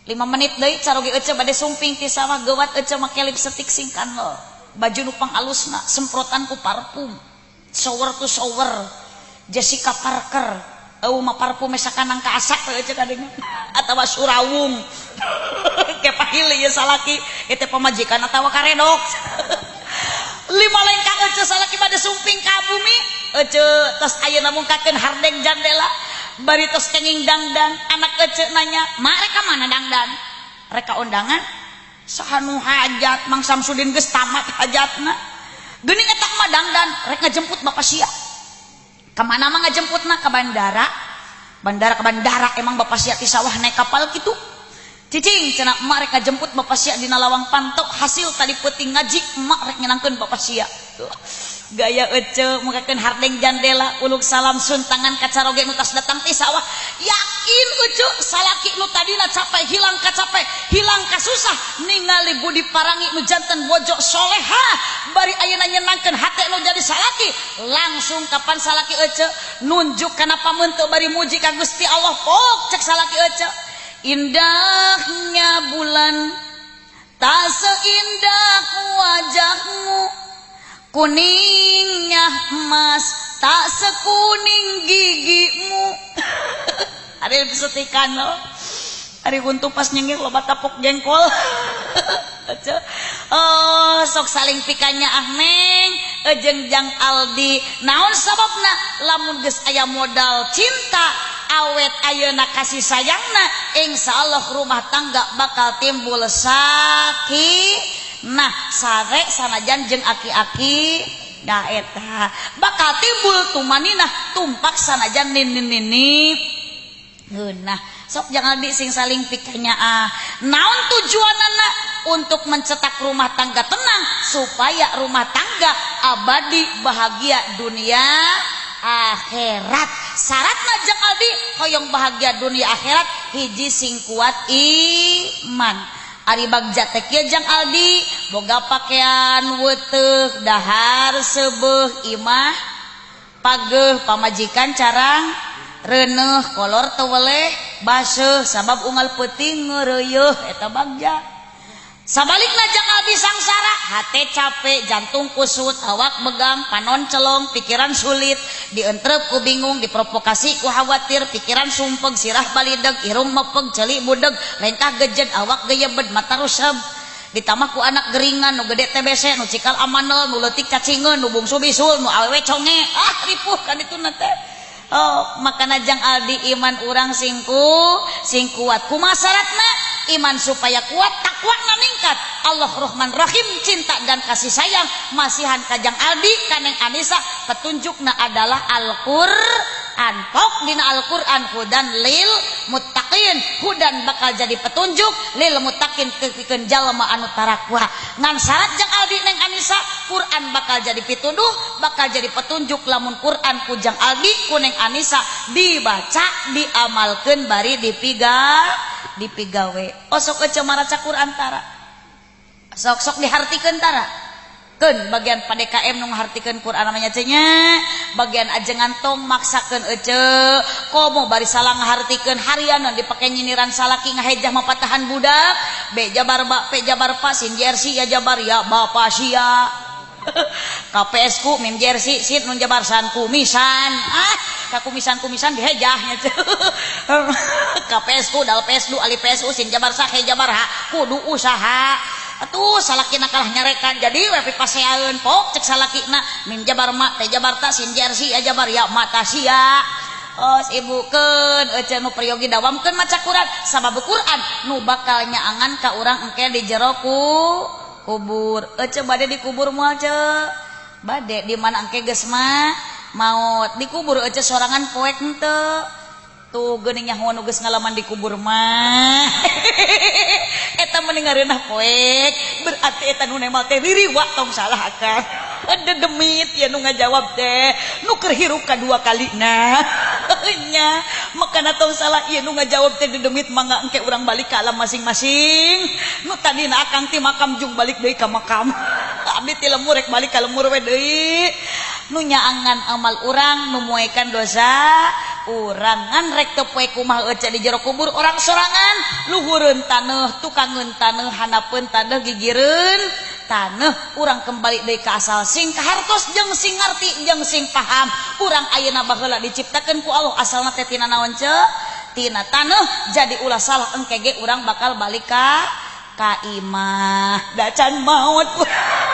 5 menit deui caroge ece bade sumping ti sawah geuwat ece make lipstik singkan lo. Baju nu pangalusna semprotan ku parfum. Shower tu shower. Jessica Parker. Eueuh mah parfum sakanang ka asak we ece kadeunya. Atawa surawung. Ke pahil ieu salaki ieu teh pamajikan atawa karedok. 5 lengkah ece salaki bade sumping ka bumi. Ece tos ayeuna mungkakeun hardeng jandela. Bari tos kenging dangdan, anak ece nanya, "Ma rek ka mana dangdan?" Rek ka undangan. Saha nu hajat, Mang Samsudin geus tamat hajatna. Geuning eta mah dangdan, rek ngajemput bapak sia. Ka mana mah ngajemputna? Ka bandara. Bandara ka bandara emang bapak sia ti sawah naik kapal kitu. Cicing cenah emak rek ngajemput bapak sia dina lawang pantok, hasil tadi peuting ngaji emak rek nyenangkeun bapak sia. Gaya ece mukakeun hardeng jandela uluk salam sun tangan kacaroge nu tas datang ti sawah. Yakin ece salaki nu tadina capek hilang kacape hilang kasusah ningali budi parangi nu janten bojo soleha bari ayeuna nyenangkeun hate nu jadi salaki. Langsung kapan salaki ece nunjuk kana pameunteuk bari muji ka Gusti Allah. Pok cek salaki ece, indahnya bulan tak seindah wajahmu, kuningnya emas tak sekuning gigimu. Ada yang setikan lo. Hari untung pas nyengir loba tapok jengkol. Oh, sok saling pikanya ah Neng jeung Jang Aldi. Naon sababna lamun geus aya modal cinta awet ayeuna kasih sayangna, insyaallah rumah tangga bakal timbul sakinah. Nah sare sanajan jeung aki-aki da eta bakal timbul tumaninah tumpak sanajan nini-nini ngeunah. Sok jangan di sing saling pikirnya ah. Naon tujuanana untuk mencetak rumah tangga tenang supaya rumah tangga abadi bahagia dunia akhirat. Syaratna Jang Aldi hoyong bahagia dunia akhirat hiji sing kuat iman. Ari bagja teh kieu Jang Aldi boga pakaian weteuh dahar seubeuh imah pageuh pamajikan carang reuneuh kolor teu weleh baseuh sabab unggal peuting ngeureuyeuh eta bagja. Sabalikna Jang Aldi sangsara hate capek jantung kusut awak begang panon celong pikiran sulit dientrep ku bingung diprovokasi ku khawatir pikiran sumpeg sirah balideg irung mepeg ceuli budeg lengkah gejed awak geyebed mata ruseb ditambah ku anak geringan nu gede TBC nu cikal amanel nu leutik cacingeun nu bungsu bisul nu awewe conge ah ripuh kan dituna teh. Oh, makana Jang Aldi iman urang sing kuat. Kumaha syaratna? Iman supaya kuat, takwa meningkat. Allah Rahman Rahim, cinta dan kasih sayang masihan ka Jang Aldi ka Neng Anissa, petunjukna adalah Al-Qur'an. Pok dina Al-Qur'an hudan lil muttaqin. Hudan bakal jadi petunjuk lil muttaqin pikeun jalma anu tarakwa. Ngan syarat Jang Aldi Neng Anissa Anisa, Quran bakal jadi pituduh, bakal jadi petunjuk lamun Quran ku Jang Aldi ku Neng Anisa dibaca, diamalkeun bari dipigawe. Osok ece maraca Quran tara. Sok-sok dihartikeun tara. Keun bagian PDKM nu ngahartikeun Quran namanya cenah, bagian ajengan tong maksakeun ece, komo bari salah ngahartikeun harianan dipake nyiniran salaki ngahejah mapatahan budak, B jabar ba, P jabar pa, sin jer si, ya jabar ya, bapa sia. KPS ku mim jer si, sin nun jabar san kumisan. Ah, kakumisan-kumisan dihejah nya. KPS ku dal PS du alif PS u sin jabar sa he jabar ha, kudu usaha. Atuh salakina kalah nyarekan jadi we pipaseaeun pok cek salakina mim jabar ma teh jabar ta sin jer si ya jabar ya mata sia. Oh ibu keun ece nu peryogi dawamkeun maca Quran sabab Quran nu bakal nyaangan ka urang engke di jero kubur. Ece bade dikubur moal ce? Bade di mana engke geus mah maot dikubur ece sorangan poek henteu. Tuh geuning nyaho nu geus ngalaman dikubur mah. Eta mending ngareunah poek, berarti eta nu nemal teh ririwa tong salah akang. Dedemit ya nu ngajawab teh, nu keur hirup kadua kalina. Nya, makana tong salah ieu nu ngajawab teh dedemit mangga engke urang balik ka alam masing-masing. Nu tadina akang ti makam jung balik deui ka makam. Abdi ti lemur rek balik ka lemur we deui. Nu nyaangan amal urang, nu moekan dosa urang. Ngan rek teu poe kumaha ece di jero kubur orang sorangan, luhureun taneuh, tukangeun taneuh, hanapeun taneuh, gigireun taneuh, urang kembali deui ka asal sing kahartos jeung sing ngarti jeung sing paham. Urang ayeuna baheula diciptakeun ku Allah asalna teh tina naon ce? Tina taneuh. Jadi ulah salah engke ge urang bakal balik ka imah. Da can maot.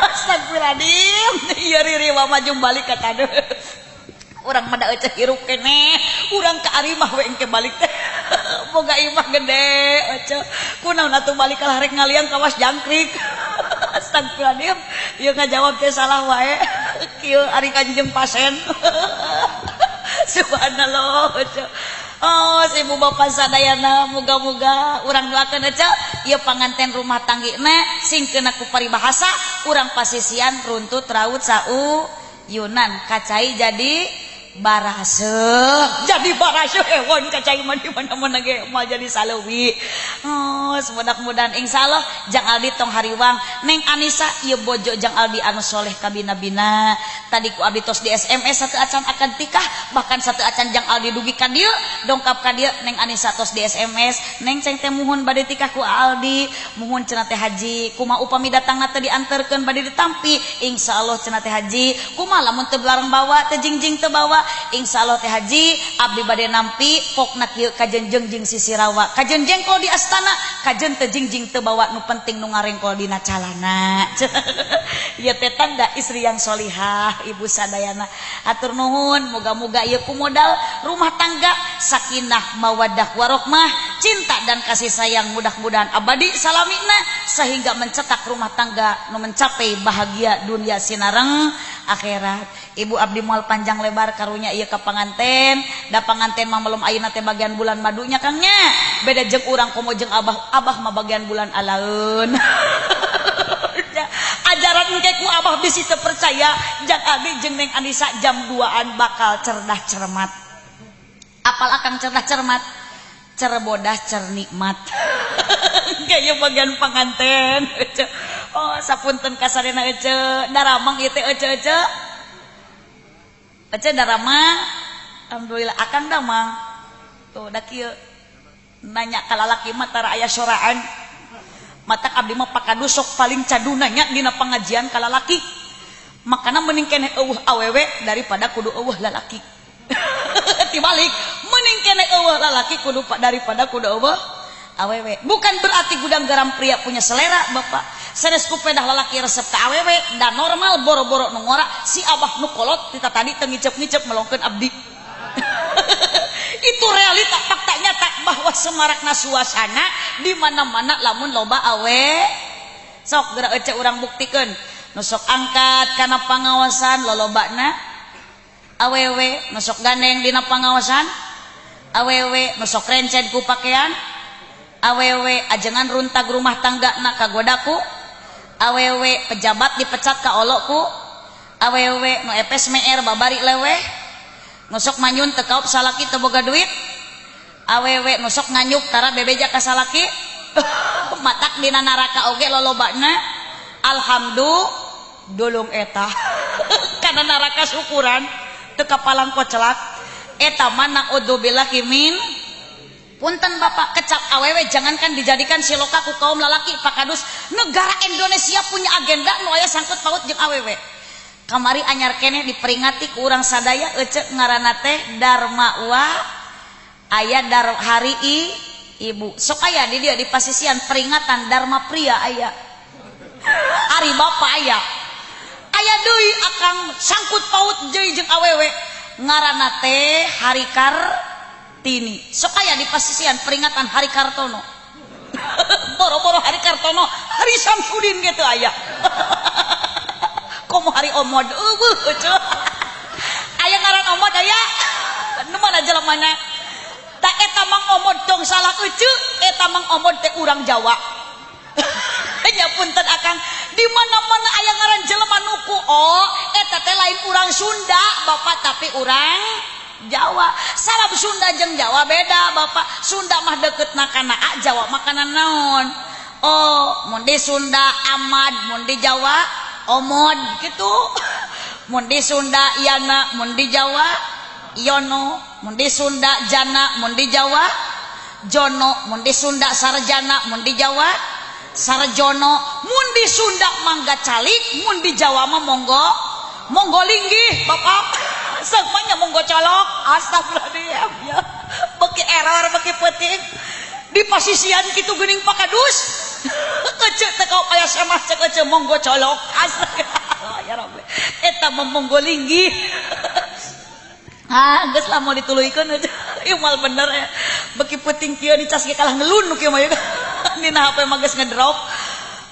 Astagfirullahaladzim. Ieu ririwa mah jung balik ka taneuh. Urang mah da ece hirup keneh, urang ka arimah we engke balik teh. Boga imah gede ece. Kunaon atuh balik kalah rek ngaliang kawas jangkrik. Astagfirullahaladzim. Ieu ngajawab teh salah wae. Kieu ari kanjeng pasien. Subhanallah ece. Oh, ibu bapak sadayana muga-muga urang doakeun ece ieu panganten rumah tanggina sing kena ku paribahasa urang pasisian runtut raut sau yunan kacai jadi baraseuh, jadi baraseuh ewon kacai mah di mana-mana ge moal jadi saleuwi. Oh, mudah-mudahan insyaallah Jang Aldi tong hariwang Neng Anisa ieu bojo Jang Aldi anu soleh kabina-bina. Tadi ku abdi tos di SMS satu acan akan tikah, bahkan satu acan Jang Aldi dugi ka dieu, dongkap ka dieu Neng Anisa tos di SMS, Neng ceng teh muhun bade tikah ku Aldi, muhun cenah teh haji, kumaha upami datangna teh dianterkeun bade ditampi, insyaallah cenah teh haji, kumaha lamun teu belarang bawa teu jingjing teu bawa, insyaallah teh haji abdi bade nampi pokna kieu kajenjeng jeung sisirawa, kajen jengkol di astana, kajen teu jingjing teu bawa, nu penting nu ngarengkol dina calana. Ieu teh tanda istri yang solihah. Ibu sadayana atur nuhun, moga-moga ieu ku modal rumah tangga sakinah mawaddah warohmah, cinta dan kasih sayang mudah-mudahan abadi salamina sehingga mencetak rumah tangga nu mencapai bahagia dunia sinareng akhirat. Ibu abdi moal panjang lebar karunya ieu ka panganten, da panganten mah melum ayeuna teh bagian bulan madunya Kang nya. Beda jeung urang komo jeung abah, abah mah bagian bulan alaeun. Ajaran engke ku abah bisi teu percaya, Jang Aldi jeung Neng Anisa jam 2-an bakal cerdah cermat. Apal akang cerdah cermat? Cerbodah cernikmat. Engke bagian panganten. Oh, sapunten kasarena ece, daramang ieu teh ece-ece. Ece daramang. Alhamdulillah akang damang. Tuh da kieu nanya ka lalaki mah tara aya soraan. Matak abdi mah pakadusok paling cadu nanya dina pengajian ka lalaki. Makana mending keneh eueuh awewe daripada kudu eueuh lalaki. Tibalik, mending keneh eueuh lalaki kudu daripada kudu eueuh awewe. Bukan berarti gudang garam pria punya selera, Bapak. Sanes ku pedah lalaki resep ka awewe da normal boro-boro nu ngora si abah nu kolot tita tadi teu ngicep-ngicep melongkeun abdi. Itu realita fakta nyata bahwa semarakna suasana di mana-mana lamun loba awe sok geura ece urang buktikeun nu sok angkat kana pangawasan lolobana awewe, nu sok gandeng dina pangawasan awewe, nu sok rencen ku pakean awewe, ajengan runtag rumah tangga na kagodaku Awewe pejabat dipecat ka olok ku awewe, nu epes meer babari leweh, nu sok manyun teu kaop salaki teu boga duit. Awewe nu sok nganyuk tara bebeja ka salaki. Matak dina neraka oge lolobana. Alhamdulillah dulung eta. Kana neraka syukuran teu kapalang kocelak. Eta mana udzubillahi min. Punten bapak, kecap awewe jangankan dijadikan siloka ku kaum lalaki pakadus. Negara Indonesia punya agenda nu aya sangkut paut jeung awewe. Kamari anyar keneh diperingati ku urang sadaya ece ngaranna teh Dharma wa aya dar hari i ibu. Sok aya di dieu di pasisian peringatan Dharma pria aya. Hari bapak aya. Aya deui akang sangkut paut deui jeung awewe ngaranna teh Hari Kartini. Sok aya di pasisian peringatan Hari Kartono. Boro-boro Hari Kartono, Hari Samsudin gitu aya. Komo Hari Omod, eueuh eueuh. Aya ngaran Omod aya. Nu mana jelemana? Tak eta Mang Omod tong salah euceu, eta Mang Omod teh urang Jawa. Nya punten akang, di mana-mana aya ngaran jelema nu ku o, eta teh lain urang Sunda, bapak, tapi urang Jawa. Sabab Sunda jeung Jawa beda, bapak. Sunda mah deketna kana A, Jawa mah kana naon? Oh, mun di Sunda Ahmad, mun di Jawa Omod gitu. Mun di Sunda Yana, mun di Jawa Yono, mun di Sunda Jana, mun di Jawa Jono, mun di Sunda Sarjana, mun di Jawa Sarjono, mun di Sunda mangga calik, mun di Jawa mah monggo monggo linggih bapak. Semuanya monggo colok. Astagfirullahaladzim ya. Beki error beki peuting di pasisian kitu geuning pakadus. Ece teh kau aya semah cek ece monggo colok. Astagfirullah ya Rabbi. Eta mah monggo linggih. Ah, geus lah mau dituluykeun aja. Ieu mal bener ya. Beki peuting kieu dicas ge kalah ngelun nu kieu mah ya. Dina HP mah geus ngedrop.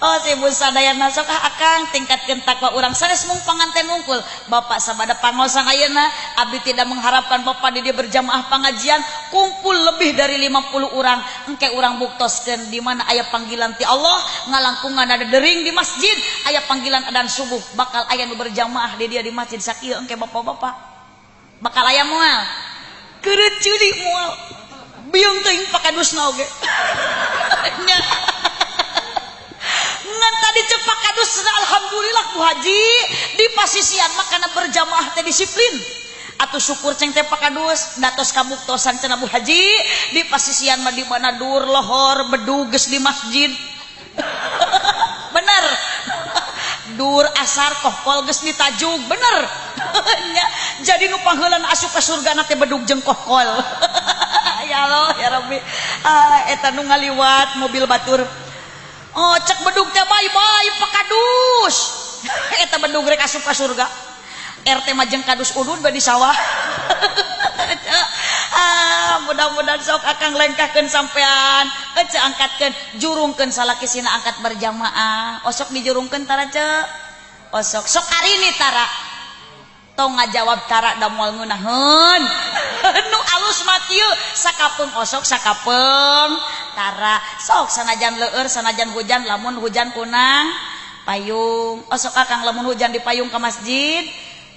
Oh, si ibu sadayana sok ah akang tingkatkeun takwa urang sanes mung panganten wungkul. Bapak sabada pangosan ayeuna abdi tidak mengharapkan bapak di dieu berjamaah pengajian kumpul lebih dari 50 orang. Engke urang buktoskeun di mana aya panggilan ti Allah ngalangkungan ada dering di masjid, aya panggilan adzan subuh bakal aya nu berjamaah di dieu di masjid sakieu engke bapak-bapak. Bakal aya moal. Keureut ceuli moal. Biung teuing pakadusna oge. Nya. Ngan tadi cek pakadus alhamdulillah Bu Haji di pasisian mah kana berjamaah teh disiplin. Atuh syukur ceng teh pakadus datos kabuktosan cenah Bu Haji di pasisian mah di mana dur lohor bedug geus di masjid. Bener. Dur asar kohkol geus ditajug bener. Nya jadi nu pangheulana asup ka surga teh bedug jeung kohkol. Ya Allah ya Rabbi. Ah eta nu ngaliwat mobil batur. Oh cek bedug teh bye bye pakadus. Eta bedug rek asup ka surga. RT mah jeung kadus udud bae di sawah. Ah mudah-mudahan sok akang lengkahkeun sampean. Ece angkatkeun jurungkeun salaki sina angkat berjamaah. Osok dijurungkeun tara ce. Osok sok arini tara. Tong ngajawab tara da moal ngeunaheun. Nu alus mah kieu sakapeung osok sakapeung tara. Sok sanajan leueur sanajan hujan lamun hujan kunang payung. Osok akang lamun hujan di payung ka masjid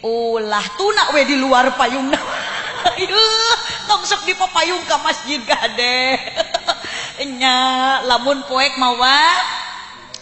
ulah tuna we di luar payungna. Ieu tong sok di papayung ka masjid gade. Nya lamun poek mawa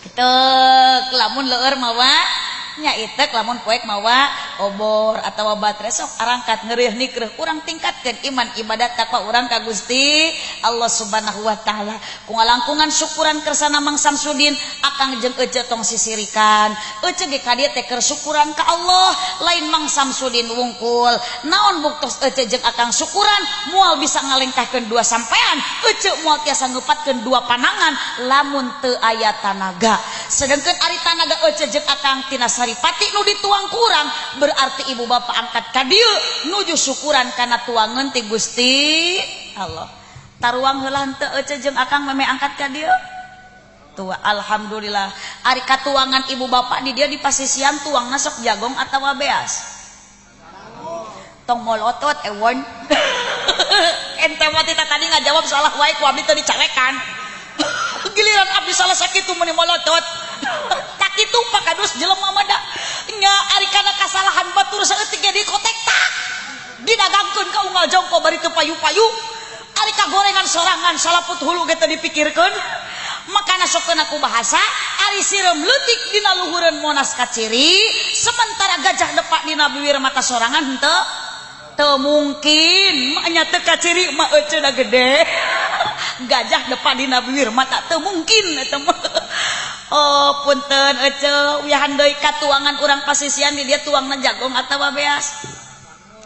itek, lamun leueur mawa nya itek, lamun poek mawa obor atawa baterai sok arangkat ngeureuh nikreuh urang tingkatkeun iman ibadat takwa urang ka Gusti Allah Subhanahu wa taala. Ku ngalangkungan syukuran kersana Mang Samsudin akang jeung ece tong sisirikan. Ece ge ka dieu teh keur syukuran ka Allah lain Mang Samsudin wungkul. Naon buktos ece jeung akang syukuran moal bisa ngalengkahkeun dua sampean, ece moal tiasa ngupatkeun dua panangan lamun teu aya tanaga. Sedengkeun ari tanaga ece jeung akang tina saripati nu dituang kurang berarti ibu bapak angkat ka dieu nuju syukuran kana tuangeun ti Gusti Allah. Taruang heula henteu ece jeung akang meme angkat ka dieu. Tua alhamdulillah. Ari katuangan ibu bapak di dieu di pasisian tuangna sok jagong atawa beas. Tong molotot ewon. Ente mah tita tadi ngajawab salah wae ku abdi teu dicarekan. Giliran abdi salah sakitu meuni molotot. Sakitu alus jelema mah da nya ari kana kasalahan batur saeutik ge dikotek tak didagangkeun ka unggal jongko bari teu payu-payu ari ka gorengan sorangan salaput hulu ge teu dipikirkeun makana sok keuna ku bahasa ari sireum leutik dina luhureun Monas kaciri sementara gajah depak dina biwir mata sorangan henteu teu mungkin nya teu kaciri mah eceuna da gede gajah depak dina biwir mata teu mungkin eta mah. Oh punten ece uyahan deui katuangan urang pasisian di dia tuangna jagong atawa beas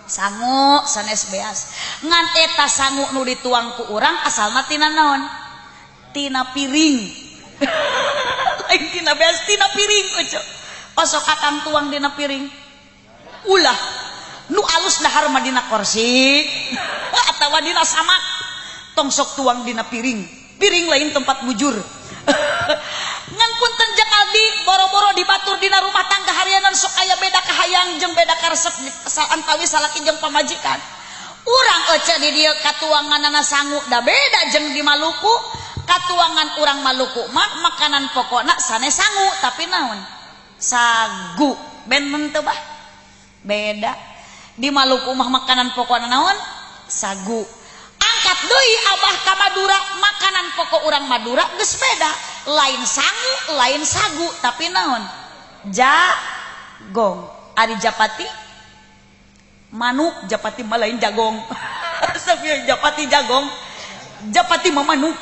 sangu sanes beas ngan eta sangu nu dituang ku urang asalna tina naon tina piring lain tina beas tina piring ece osok akang tuang dina piring ulah nu alus dahar mah dina korsi atawa dina samak tong sok tuang dina piring piring lain tempat bujur ngan punten jeung abdi boro-boro dibatur dina rumah tangga harianan sok aya beda kahayang jeung beda karesep antawi salaki jeung pamajikan urang ece di dieu katuanganana sangu da beda jeung di Maluku katuangan urang Maluku mah makanan pokokna sanes sangu tapi naon sagu benten teu bah beda di Maluku mah makanan pokokna naon sagu angkat deui abah ka Madura makanan pokok urang Madura geus beda lain sangu lain sagu tapi naon jagong ari japati manuk japati mah lain jagong astagfirullah japati jagong japati mah manuk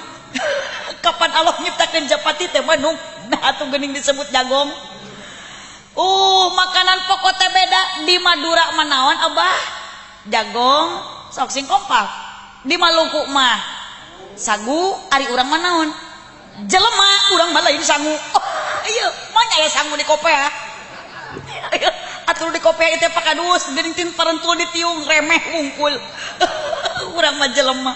kapan Allah nyiptakeun japati teh manuk nah atuh geuning disebut jagong. Makanan pokok teh beda di Madura mah naon abah jagong sok sing kompak di Maluku mah sagu ari urang mah naon jelema urang mah lain sangu. Oh iya mah aya sangu di kopea atuh di kopea teh pakadus geuning tin parentul ditiung remeh wungkul urang mah jelema.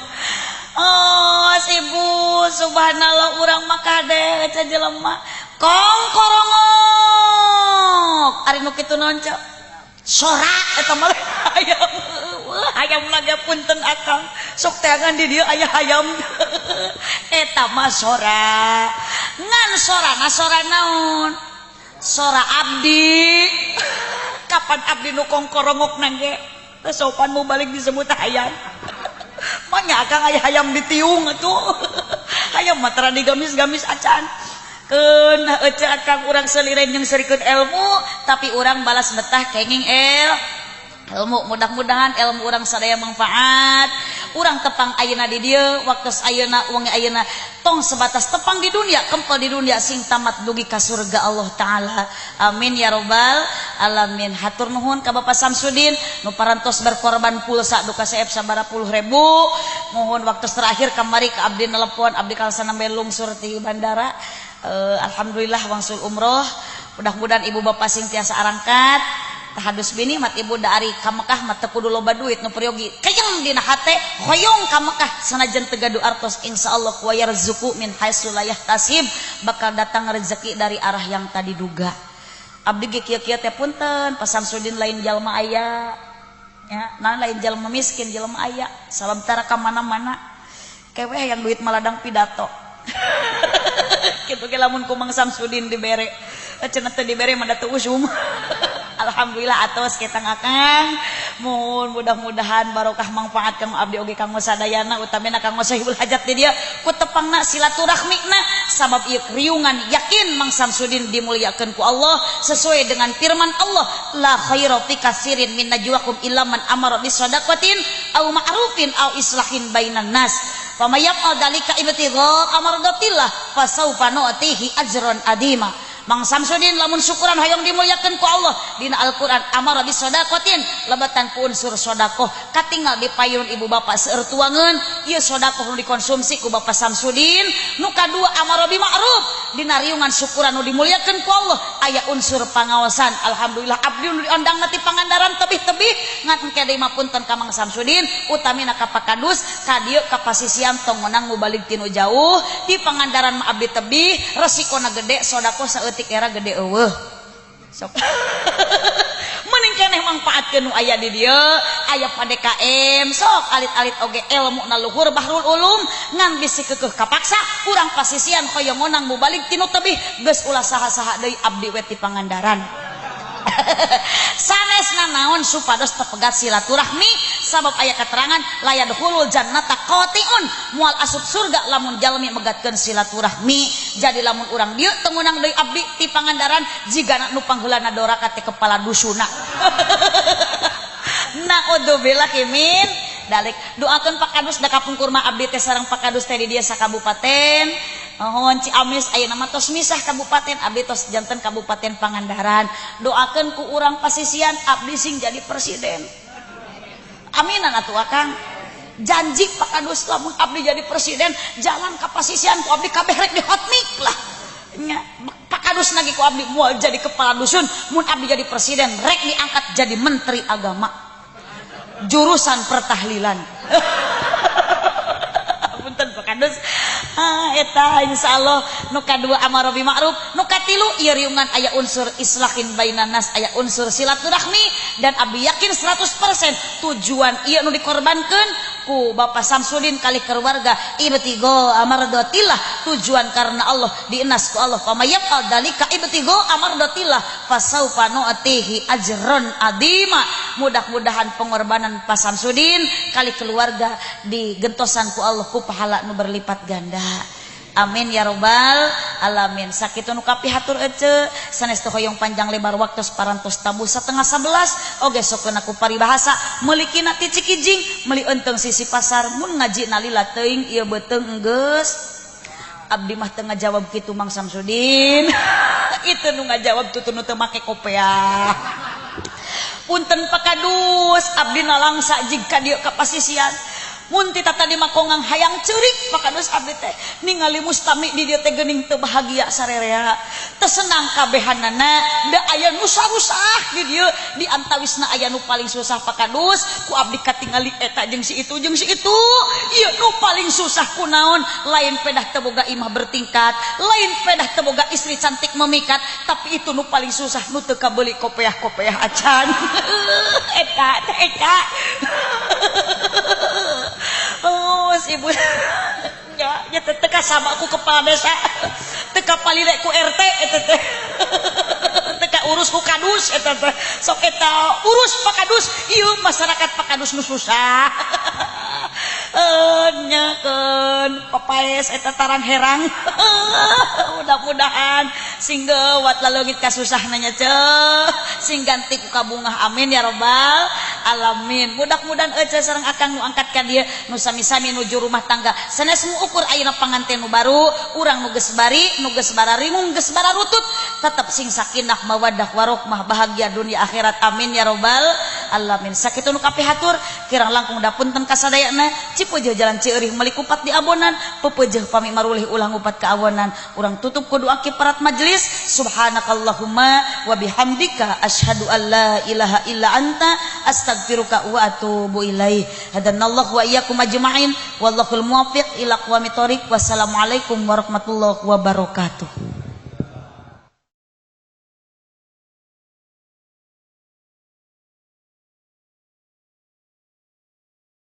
Oh ibu subhanallah urang mah kade ca jelema kong korongok ari nu kitu naon ceu sora eta mah hayam hayam lagi punten akang sok teangan di dieu aya hayam eta mah sora ngan sorana sora naon sora abdi kapan abdi nu kongkorongok nangge teu sopan mu balik disebut hayam mah nya akang aya hayam ditiung atuh hayam mah tara digamis-gamis acan keun ece akang urang seliren jeung serikeun ilmu tapi urang balas betah kenging ilmu mudah-mudahan ilmu urang sadaya manfaat urang tepang ayeuna di dieu waktos ayeuna wengi ayeuna tong sebatas tepang di dunia kempel di dunia sing tamat dugi ka surga Allah taala amin ya robbal alamin. Hatur nuhun ka Bapak Samsudin nu parantos berkorban pulsa duka seep sabaraha puluh ribu mohon waktu terakhir kamari ka abdi nelepon abdi kalsana nembe lungsur ti bandara. Alhamdulillah wangsul umroh mudah-mudahan ibu bapak sing tiasa arangkat tahadus bini mat ibu dari ka Mekah mat teu kudu loba duit nu peryogi kayang dina hate hoyong ka Mekah sanajan teu gaduh artos insyaallah wa yarzuqu min haitsu la yahtasib bakal datang rezeki dari arah yang tadi duga. Abdi ge kieu-kieu teh punten Pak Samsudin lain jalma aya nya nah lain jalma miskin jalma aya salam tara ka mana-mana keweh yang duit maladang pidato kitu ge lamun ku Mang Samsudin dibere cenah teu dibere mah da teu usum. Alhamdulillah atos ketang akang mohon mudah-mudahan barokah manfaat kang abdi oge kanggo sadayana utamina kanggo sahibul hajat di dieu ku tepangna silaturahmina sabab ieu riungan yakin Mang Samsudin dimuliakeun ku Allah sesuai dengan firman Allah la khaira fi katsirin min najwakum illa man amara bisadaqatin aw ma'rufin aw islahin bainan nas faman yaf'al dzalika ibtigha amardatillah fasawfa nu'tihi ajran adima. Mang Samsudin lamun syukuran hayang dimuliakeun ku Allah dina Al-Qur'an amara bisadaqatin lebatan ku unsur sedekah katingal di payun ibu bapak seueur tuangeun ieu sedekah nu dikonsumsi ku Bapak Samsudin nu kadua amara bi ma'ruf dina riungan syukuran nu dimuliakeun ku Allah aya unsur pangaosan. Alhamdulillah abdi nu diondang ti Pangandaran tebih-tebih ngan engke deui mah punten ka Mang Samsudin utamina ka Pakadus ka dieu ka pasisian tong meunang mubalig tinu jauh di Pangandaran mah abdi tebih resikona gede sedekah saeutik era gede eueuh sok mending keneh mangpaatkeun nu aya di dieu, aya PDKM sok alit-alit oge ilmu na luhur bahrul ulum ngan bisi keukeuh kapaksa urang pasisian hoyong ngonang mubalik tinu tebih geus ulah saha-saha deui abdi we ti Pangandaran. Sanesna naon supados tepegat silaturahmi sabab aya keterangan la yadkhulul jannata qati'un moal asup surga lamun jalmi megatkeun silaturahmi. Jadi lamun urang dieu teu meunang deui abdi ti Pangandaran jigana nu pangheulana doraka teh kepala dusuna. Naudzubillah min dalik. Doakeun Pak Kadus da kapungkur mah abdi teh sareng Pak Kadus teh di dieu sakabupaten. Mohon Ciamis ayeuna mah tos misah kabupaten abdi tos janten Kabupaten Pangandaran. Doakeun ku urang pasisian abdi sing jadi presiden. Aminan atuh akang. Janji Pak Kadus lamun abdi jadi presiden jalan ka pasisian ku abdi kabeh rek di hotmix lah. Nya Pak Kadus nagi ku abdi moal jadi kepala dusun, mun abdi jadi presiden rek diangkat jadi menteri agama. Jurusan pertahlilan. Punten Pak Kadus. Eta insyaallah nu kadua amar bil ma'ruf, nu katilu ieu riungan aya unsur islahin bainan nas, aya unsur silaturahmi dan abdi yakin 100% tujuan ieu nu dikorbankeun ku Bapak Samsudin kali keluarga ibtigo amardotillah, tujuan karena Allah dienas ku Allah. Famayafal dalika ibtigo amardotillah fasaufa nu'tihi ajron adima. Mudah-mudahan pengorbanan Pak Samsudin kali keluarga digentosan ku Allah ku pahala nu berlipat ganda. Amin ya robbal alamin. Sakitu nu kapihatur ece sanes teu hoyong panjang lebar waktu parantos tabuh 10:30 oge sok ku paribahasa meulikina ti Cikijing meuli eunteng sisi pasar mun ngaji nalila teuing ieu beuteung geus. Abdi mah teu ngajawab kitu Mang Samsudin. Itu nu ngajawab tutu nu teu make kopeah. Punten Pak Kadus abdi nalangsa jig ka dieu ka pasisian. Mun ti tadi mah kongang hayang ceurik Pak Kadus abdi teh ningali mustami di dieu teh geuning teu bahagia sarerea teu senang kabehanana da aya nu sarusah di dieu di antawisna aya nu paling susah Pak Kadus ku abdi katingali eta jeung si itu jeung si itu ieu nu paling susah kunaon lain pedah teu boga imah bertingkat lain pedah teu boga istri cantik memikat tapi itu nu paling susah nu teu kabeuli kopeah-kopeah acan. Eta teh eta. Oh, ibu ya, ya teka sama aku kepala desa, teka palile ku RT, eta teh, teka urus ku kadus, eta teh, sok eta urus Pak Kadus, ieu masyarakat Pak Kadus nu susah. Nyakeun papaes eta tarang herang. Mudah-mudahan sing geuwat laleungit kasusahna nya ceuh, sing ganti ku kabungah amin ya robbal alamin. Mudah-mudahan ece sareng akang nu angkat ka dieu nu sami-sami nuju rumah tangga. Sanes mu ukur ayeuna panganten nu baru, urang nu geus bari, nu geus bararimung, geus bararutut, tetep sing sakinah mawaddah warahmah bahagia dunia akhirat amin ya robbal alamin. Sakitu nu kapihatur kirang langkung da punten kasadayana. Cipeujeuh jalan Cieurih meuli kupat di abonan, pepeujeuh pami marulih ulah ngupat ka awonan. Urang tutup ku doa kiparat majelis. Subhanakallahumma wa bihamdika asyhadu an la ilaha illa anta astaghfiruka wa atubu ilaih. Hadanallahu wa iyyakum ajmain wallahul muwaffiq ila aqwamit thoriq. Wassalamualaikum warahmatullahi wabarakatuh.